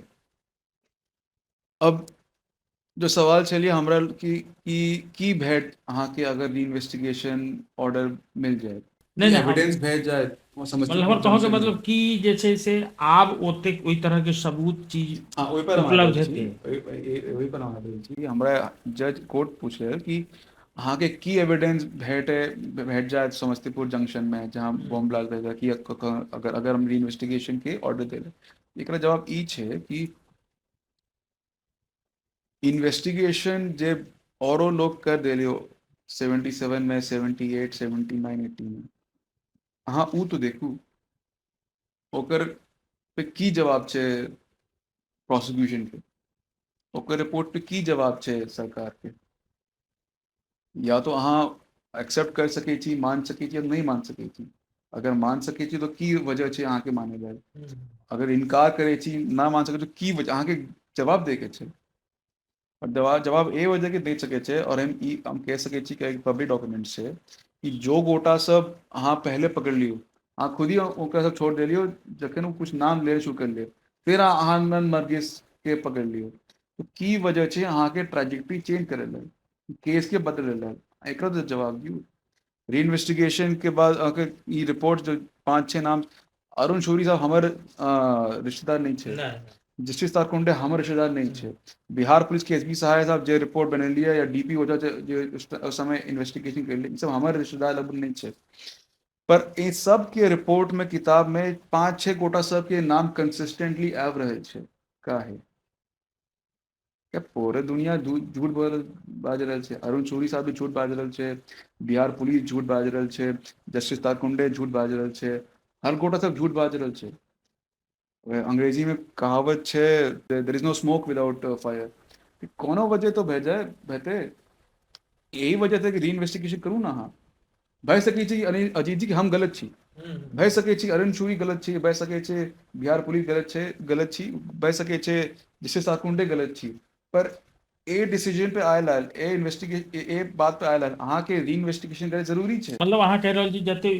अब जो सवाल छलियै हमरा कि की भेट अहाँके अगर रीइन्वेस्टिगेशन ऑर्डर मिल जाए? नहि नहि। एविडेंस भेट जाए? मतलब हमर कहऽके मतलब कि जे छै से आब ओतेक ओहि तरहके सबूत चीज हाँ, ओहि पर उपलब्ध हेतै? ओहि पर हम आबि रहल छी। हमरा जज कोर्ट पूछले कि अहाँके की एविडेंस भेट जायत समस्तीपुर जंक्शन में, जहाँ बम ब्लास्ट भेल, कि अगर अगर हम रीइन्वेस्टिगेशन के ऑर्डर देले? एकरा जवाब ई छै कि इन्वेस्टिगेशन जे औरो लोग कर देलियो 77 में, 78, 79, 80 में, अहाँ उ तो देखू ओकर पे की जवाब छै प्रोसिक्यूशन के, ओकर रिपोर्ट पे की जवाब छै सरकार के। या तो अहाँ एक्सेप्ट कर सकै छी, मान सकै छी या नहि मान सकै छी। अगर मान सकै छी तऽ की वजह छै अहाँके मानै लेल? अगर इनकार करै छी, ना मान सकै छी, की वजह? अहाँके जवाब दै के छै आओर जवाब जवाब ए वजह के दे सकै छै। आओर हम ई हम कहि सकै छी कि पब्लिक डॉक्यूमेंट छै कि जो गोटा सब अहाँ पहले पकड़ लियौ, अहाँ खुद ही ओकरा सब छोड़ देलियौ, जखन ओ कुछ नाम ले शुरू कर लियौ, फिर अहाँ आनंद मर्गिस के पकड़ लियौ, तऽ की वजह छै अहाँके ट्रेजेक्टरी चेंज करै लेल, केस के बदलै लेल? एकरा तऽ जवाब दियौ। रीइन्वेस्टिगेशन के बाद अहाँके ई रिपोर्ट जो पाँच छः नाम, अरुण शौरी साहब हमर रिश्तेदार नहि छै। नहि। जस्टिस तारकुंडे हमर रिश्तेदार नहि छै। बिहार पुलिस के एस बी सहाय साहब जे रिपोर्ट बनेलियै या डी पी ओझा जे जे उस समय इन्वेस्टिगेशन करलियै, ई सब हमर रिश्तेदार लगभग नहि छै, पर ई सब के रिपोर्ट में, किताब में पाँच छः गोटा सबके नाम कंसिस्टेंटली आबि रहल छै। काहे? क्या पूरे दुनिया झूठ बोल बाजि रहल छै? अरुण शौरी साहब भी झूठ बाजि रहल छै, बिहार पुलिस झूठ बाजि रहल छै, जस्टिस तारकुंडे झूठ बाजि रहल छै, हर गोटा सब झूठ बाजि रहल छै। अंग्रेजी में कहावत छै, "There is no smoke without fire." कोनो वजह तो भए जाए हेतै। यही वजह छै कि रीइन्वेस्टिगेशन करू ने अहाँ। भए सकै छै अजीत जी कि हम गलत छी, भए सकै छै अरुण शौरी गलत छै, भए सकै छै बिहार पुलिस गलत छै, गलत छी, भए सकै छै जस्टिस तारकुंडे गलत छी, पर ए डिसीजन पे आयल आयल ए इन्वेस्टिगेशन ए बात पे आयल आयल अहाँके रीइन्वेस्टिगेशन करे जरूरी छै। मतलब अहाँ कहि रहल छी जते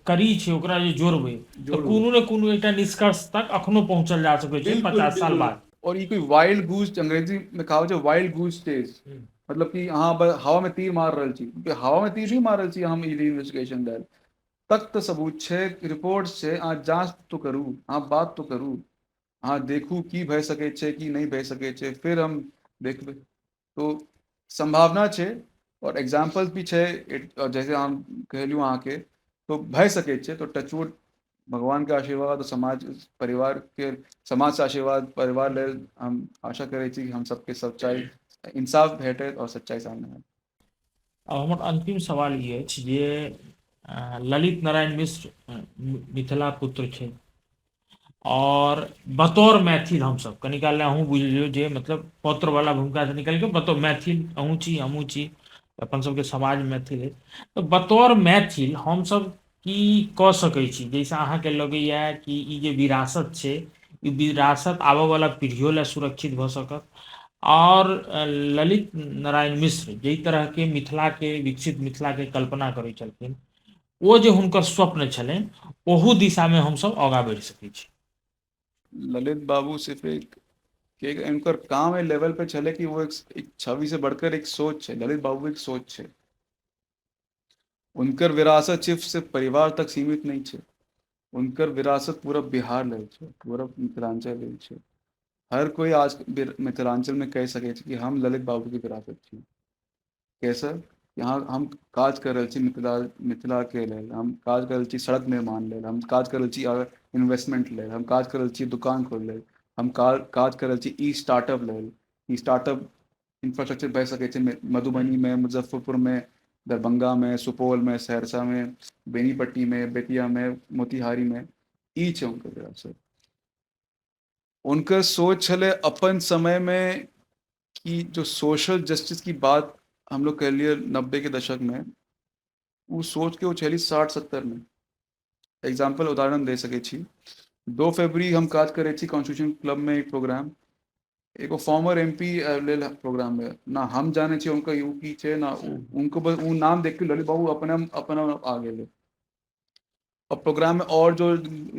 कड़ी छै ओकरा जे जोड़बै तऽ जोड़ू। कोनो ने कोनो एकटा निष्कर्ष तक अखनो पहुंचल जा सकै छै 50 साल बाद। और ई कोई वाइल्ड गूज, अंग्रेजी में कहावत छै वाइल्ड गूज चेज। मतलब कि अहाँ हवा में तीर मार रहल छी, हवा में तीर नहीं मार रहल छी हम ईडी इन्वेस्टिगेशन लेल, तक तऽ सबूत छै, रिपोर्ट छै, अहाँ जाँच तो करू, अहाँ बात तो करू, अहाँ देखू की भए सकै छै की नहि भए सकै छै, फिर हम देखबै। तो संभावना छै और एग्जाम्पल भी छै, जैसे हम कहलहुँ अहाँके, तो भए सकै छै। तो टचवुड भगवान के आशीर्वाद, समाज परिवार के, समाज से आशीर्वाद परिवार लेल हम आशा करै छी कि हम सबके सच्चाई इंसाफ भेटत और सच्चाई सामने आयत। अब हमर अंतिम सवाल ई अछि जे ललित नारायण मिश्र मिथिला पुत्र छै और बतौर मैथिल हमसब कनी काल अहूँ बुझि लियौ जे मतलब पौत्र वाला भूमिका से निकलि कऽ बतौर मैथिल अहूँ छी हमहूँ छी, अपन सबके समाज मैथिल अछि, तऽ बतौर मैथिल हमसब की कऽ सकै छी जाहिसँ अहाँके लगैया कि ई जे विरासत छै ई विरासत आबऽवला पीढ़ियो लए सुरक्षित भऽ सकत और ललित नारायण मिश्र जाहि तरहके मिथिलाके विकसित मिथिलाके कल्पना करै छलखिन ओ जे हुनकर स्वप्न छलनि ओहू दिशामे हमसब आगाँ बढ़ि सकै छी। ललित बाबू सिर्फ एक उनकर काम ए लेवल पे छले कि वो एक छवि से बढ़कर एक सोच है। ललित बाबू एक सोच है। उनकर विरासत सिर्फ सिर्फ परिवार तक सीमित नहीं है, उनकर विरासत पूरा बिहार लेल छै, पूरा मिथिलांचल लेल छै। हर कोई आज मिथिलांचल में कह सके छै कि हम ललित बाबू की विरासत छी। कैसे यहाँ हम काज कर रहल छी मिथिला के लेल, हम काज कर रहल छी सड़क निर्माण लेल, हम काज कर रहल छी इन्वेस्टमेंट लेल, हम काज कर रहल छी दुकान खोल लेल, हम काज कर रहल छी ई स्टार्टअप लेल। ई स्टार्टअप इंफ्रास्ट्रक्चर भए सकै छै मधुबनी में, मुजफ्फरपुर में, दरभंगा में, सुपौल में, सहरसा में, बेनीपट्टी में, बेतिया में, मोतिहारी में। ई छै उनकर विरासत। उनकर सोच छलै अपन समय में कि जो सोशल जस्टिस की बात हम लोग कर लिए 90 के दशक में, वो सोच के वो छली 60-70 में। एग्जाम्पल उदाहरण दे सकै छी, 2 फरवरी हम काज करै छी कॉन्स्टिट्यूशन क्लब में एक प्रोग्राम, एगो फॉर्मर एमपी लेल प्रोग्राम में, ना हम जाने छी उनका you की छै ना उनको, बस उ नाम देख के ललित बाबू अपने अपना आ गेले। और प्रोग्राम में और जो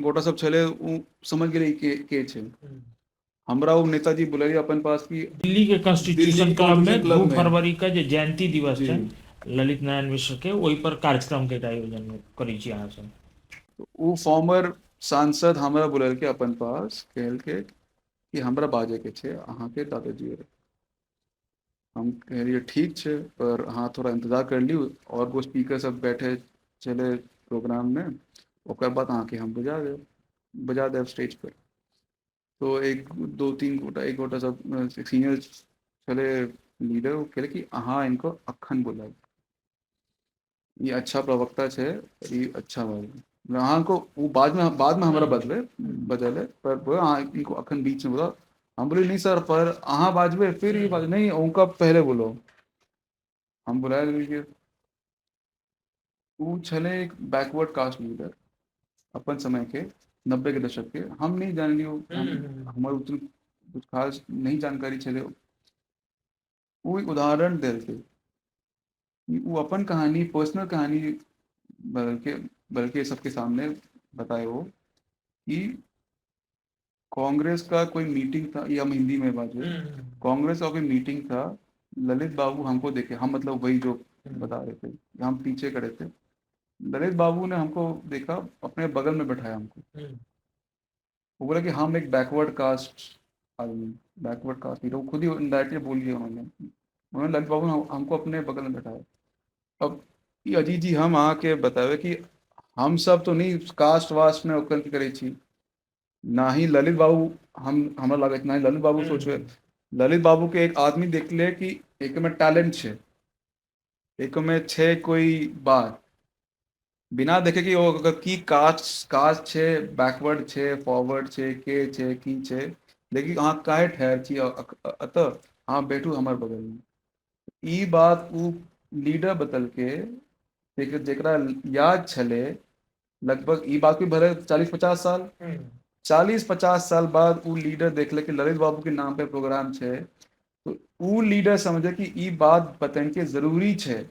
गोटा सब छले उ समझ गेले के छै। हमरा वो नेताजी बुलेली अपन पास की दिल्ली के कॉन्स्टिट्यूशन क्लब में 2 फरवरी का जे जयंती दिवस छै ललित नारायण मिश्र के, ओहि पर कार्यक्रम के आयोजन करै छी अहाँ सब। वो फॉर्मर सांसद हमरा बुलेल के अपन पास कहल के कि हमरा बाजे के छै अहाँ के दादाजी। हम कहलिए ठीक छै, पर अहाँ थोड़ा इंतजार कर लियौ, और वो स्पीकर सब बैठे चले प्रोग्राम में, ओकर बाद अहाँके हम बजा देब स्टेज पर। तो एक दो तीन गोटा एक गोटा सब सीनियर छले लीडर, वो कहले कि अहाँ इनको अखन बुलाउ, ये अच्छा प्रवक्ता छै, ये अच्छा बात अहाँ को वो बाद में हमरा बदले, पर अहाँ इनको अखन बीच में बोला। हम बोले नहीं सर, पर अहाँ बाजबे फिर ये बात नहीं, उनका पहले बोलो। हम बुलाए लीजिए, वो छले एक बैकवर्ड कास्ट लीडर अपन समय के 90 के दशक के। हम नहीं जान लियो, हमारे उतना कुछ खास नहीं जानकारी छले। वो एक उदाहरण देलकै, वो अपन कहानी पर्सनल कहानी बल्कि सबके सामने बताए वो कि कांग्रेस का कोई मीटिंग था, ये हम हिंदी में बात है, कांग्रेस का कोई मीटिंग था, ललित बाबू हमको देखे, हम मतलब वही जो बता रहे थे, हम पीछे खड़े थे, ललित बाबू ने हमको देखा, अपने बगल में बैठाया हमको। वो बोला कि हम एक बैकवर्ड कास्ट आदमी, बैकवर्ड कास्ट लीडर, वो खुद ही इनडायरेक्टली बोल दिया उन्होंने ललित बाबू ने हमको अपने बगल में बैठाया। अब ये अजीत जी हम आके बतावे कि हम सब तो नहीं कास्ट वास्ट में ओकर करै छी, ना ही ललित बाबू हम हमरा लागत ना ही ललित बाबू सोचबे। ललित बाबू के एक आदमी देख ले कि एक में टैलेंट छै, एक में छै कोई बात, बिना देखे कि ओ की कास्ट छै, बैकवर्ड छै, फॉरवर्ड छै, के छै की छै, लेकिन अहाँ काहे ठहर छी अतः अहाँ बैठू हमर बगल में। ई बात उ लीडर बदल के जेकरा याद छले लगभग ई बात भी भरे 40-50 साल, 40-50 साल बाद उ लीडर देखले कि ललित बाबू के नाम पे प्रोग्राम छै, तो उ लीडर समझे कि ई बात बतन के जरूरी छै।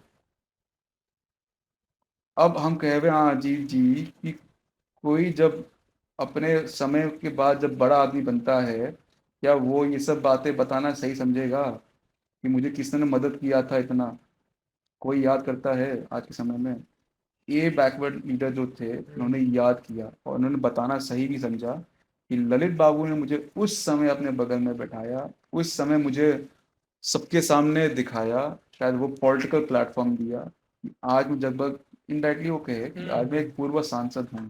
अब हम कहबे हाँ अजीत जी कि कोई जब अपने समय के बाद जब बड़ा आदमी बनता है, क्या वो ये सब बातें बताना सही समझेगा? कि मुझे किसने मदद किया था इतना, कोई याद करता है आज के समय में? ये बैकवर्ड लीडर जो थे उन्होंने याद किया और उन्होंने बताना सही भी समझा कि ललित बाबू ने मुझे उस समय अपने बगल में बैठाया, उस समय मुझे सबके सामने दिखाया, शायद वो पॉलिटिकल प्लेटफॉर्म दिया कि आज मैं लगभग इनडायरेक्टली वो कहे कि आज मैं एक पूर्व सांसद हूँ,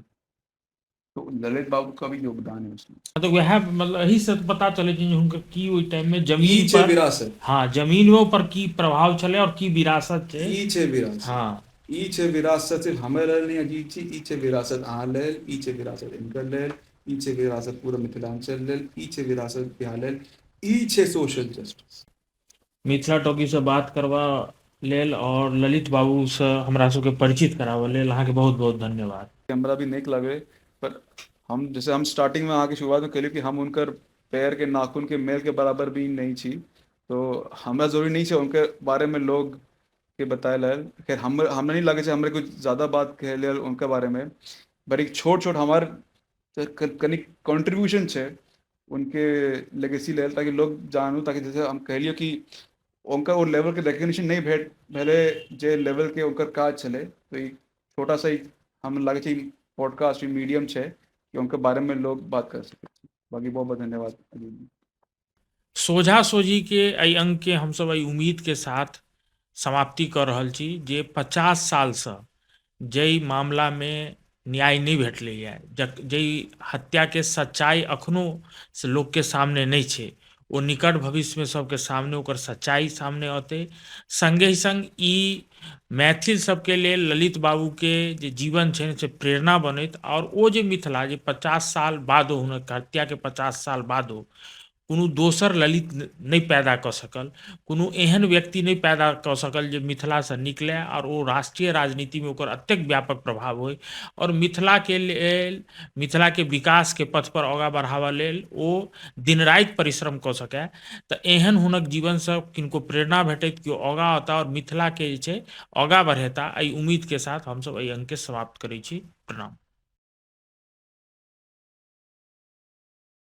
तो ललित बाबू का भी योगदान है उसमें। तऽ वएह मतलब एहिसँ पता चलै छै जे हुनकर की ओहि टाइममे ई जमीन छै पर, विरासत। हँ, जमीनो पर की प्रभाव छलै और की विरासत छै। ई छै विरासत। हँ। ई छै विरासत, सिर्फ हमर लेल नहि अजीत छी, ई छै विरासत अहाँ लेल, ई छै विरासत हिनकर लेल, ई छै विरासत पूरा मिथिलांचल लेल, ई छै विरासत बिहार लेल, ई छै सोशल जस्टिस। मिथिला टॉकीसँ बात करबा लेल और ललित बाबूसँ हमरा सबके परिचित कराबऽ लेल अहाँके बहुत बहुत धन्यवाद। हमरा भी नीक लगै, पर हम जैसे हम स्टार्टिंगमे अहाँके शुरुआतमे कहलियै कि हम हुनकर पैरके नाखूनके मेलके बराबर भी नहि छी, तो हमरा जरूरी नहि छै हुनकर बारेमे लोग के बताए लेल। खैर हमरा नहि लागै छै हमरा कुछ ज्यादा बात कहै लेल हुनकर बारेमे, पर एक छोट छोट हमार कनि कंट्रीब्यूशन छै उनके लेगेसी लेल, ताकि लोग जानू, ताकि जैसे हम कहलियै कि उनका वो लेवल के रिकग्निशन नहीं भेट भेलै जे लेवल के उनकर काज छलै, तो ई छोटा सा एक हम लागै छै पॉडकास्ट मीडियम छै कि उनके बारे में लोग बात कर सकै। बाकी बहुत बहुत धन्यवाद अजीत जी। सोझा सोझी के एहि अंकके हमसब एहि उम्मीदके साथ समाप्ति कऽ रहल छी जे 50 सालसँ जाहि मामलामे न्याय नहि भेटलैए, जाहि हत्याके सच्चाइ अखनो से लोकके सामने नहि छै, ओ निकट भविष्यमे सबके सामने ओकर सच्चाइ सामने अतै। सङ्गहि सङ्ग ई मैथिल सबके लेल ललित बाबूके जे जीवन छनि से प्रेरणा बनैत, आओर ओ जे मिथिला जे 50 साल बादो हुनक हत्याके 50 साल बादो कोनो दोसर ललित नहि पैदा कऽ सकल, कोनो एहन व्यक्ति नहि पैदा कऽ सकल जे मिथिलासँ निकलै आओर ओ राष्ट्रीय राजनीतिमे ओकर एतेक व्यापक प्रभाव होइ आओर मिथिलाके लेल, मिथिलाके विकासके पथपर आगाँ बढ़ाबऽ लेल ओ दिन राति परिश्रम कऽ सकै। तऽ एहन हुनक जीवनसँ किनको प्रेरणा भेटैत केओ आगाँ औता आओर मिथिलाके जे छै आगाँ बढ़ेता, एहि उम्मीदके साथ हमसब एहि अंकके समाप्त करै छी। प्रणाम।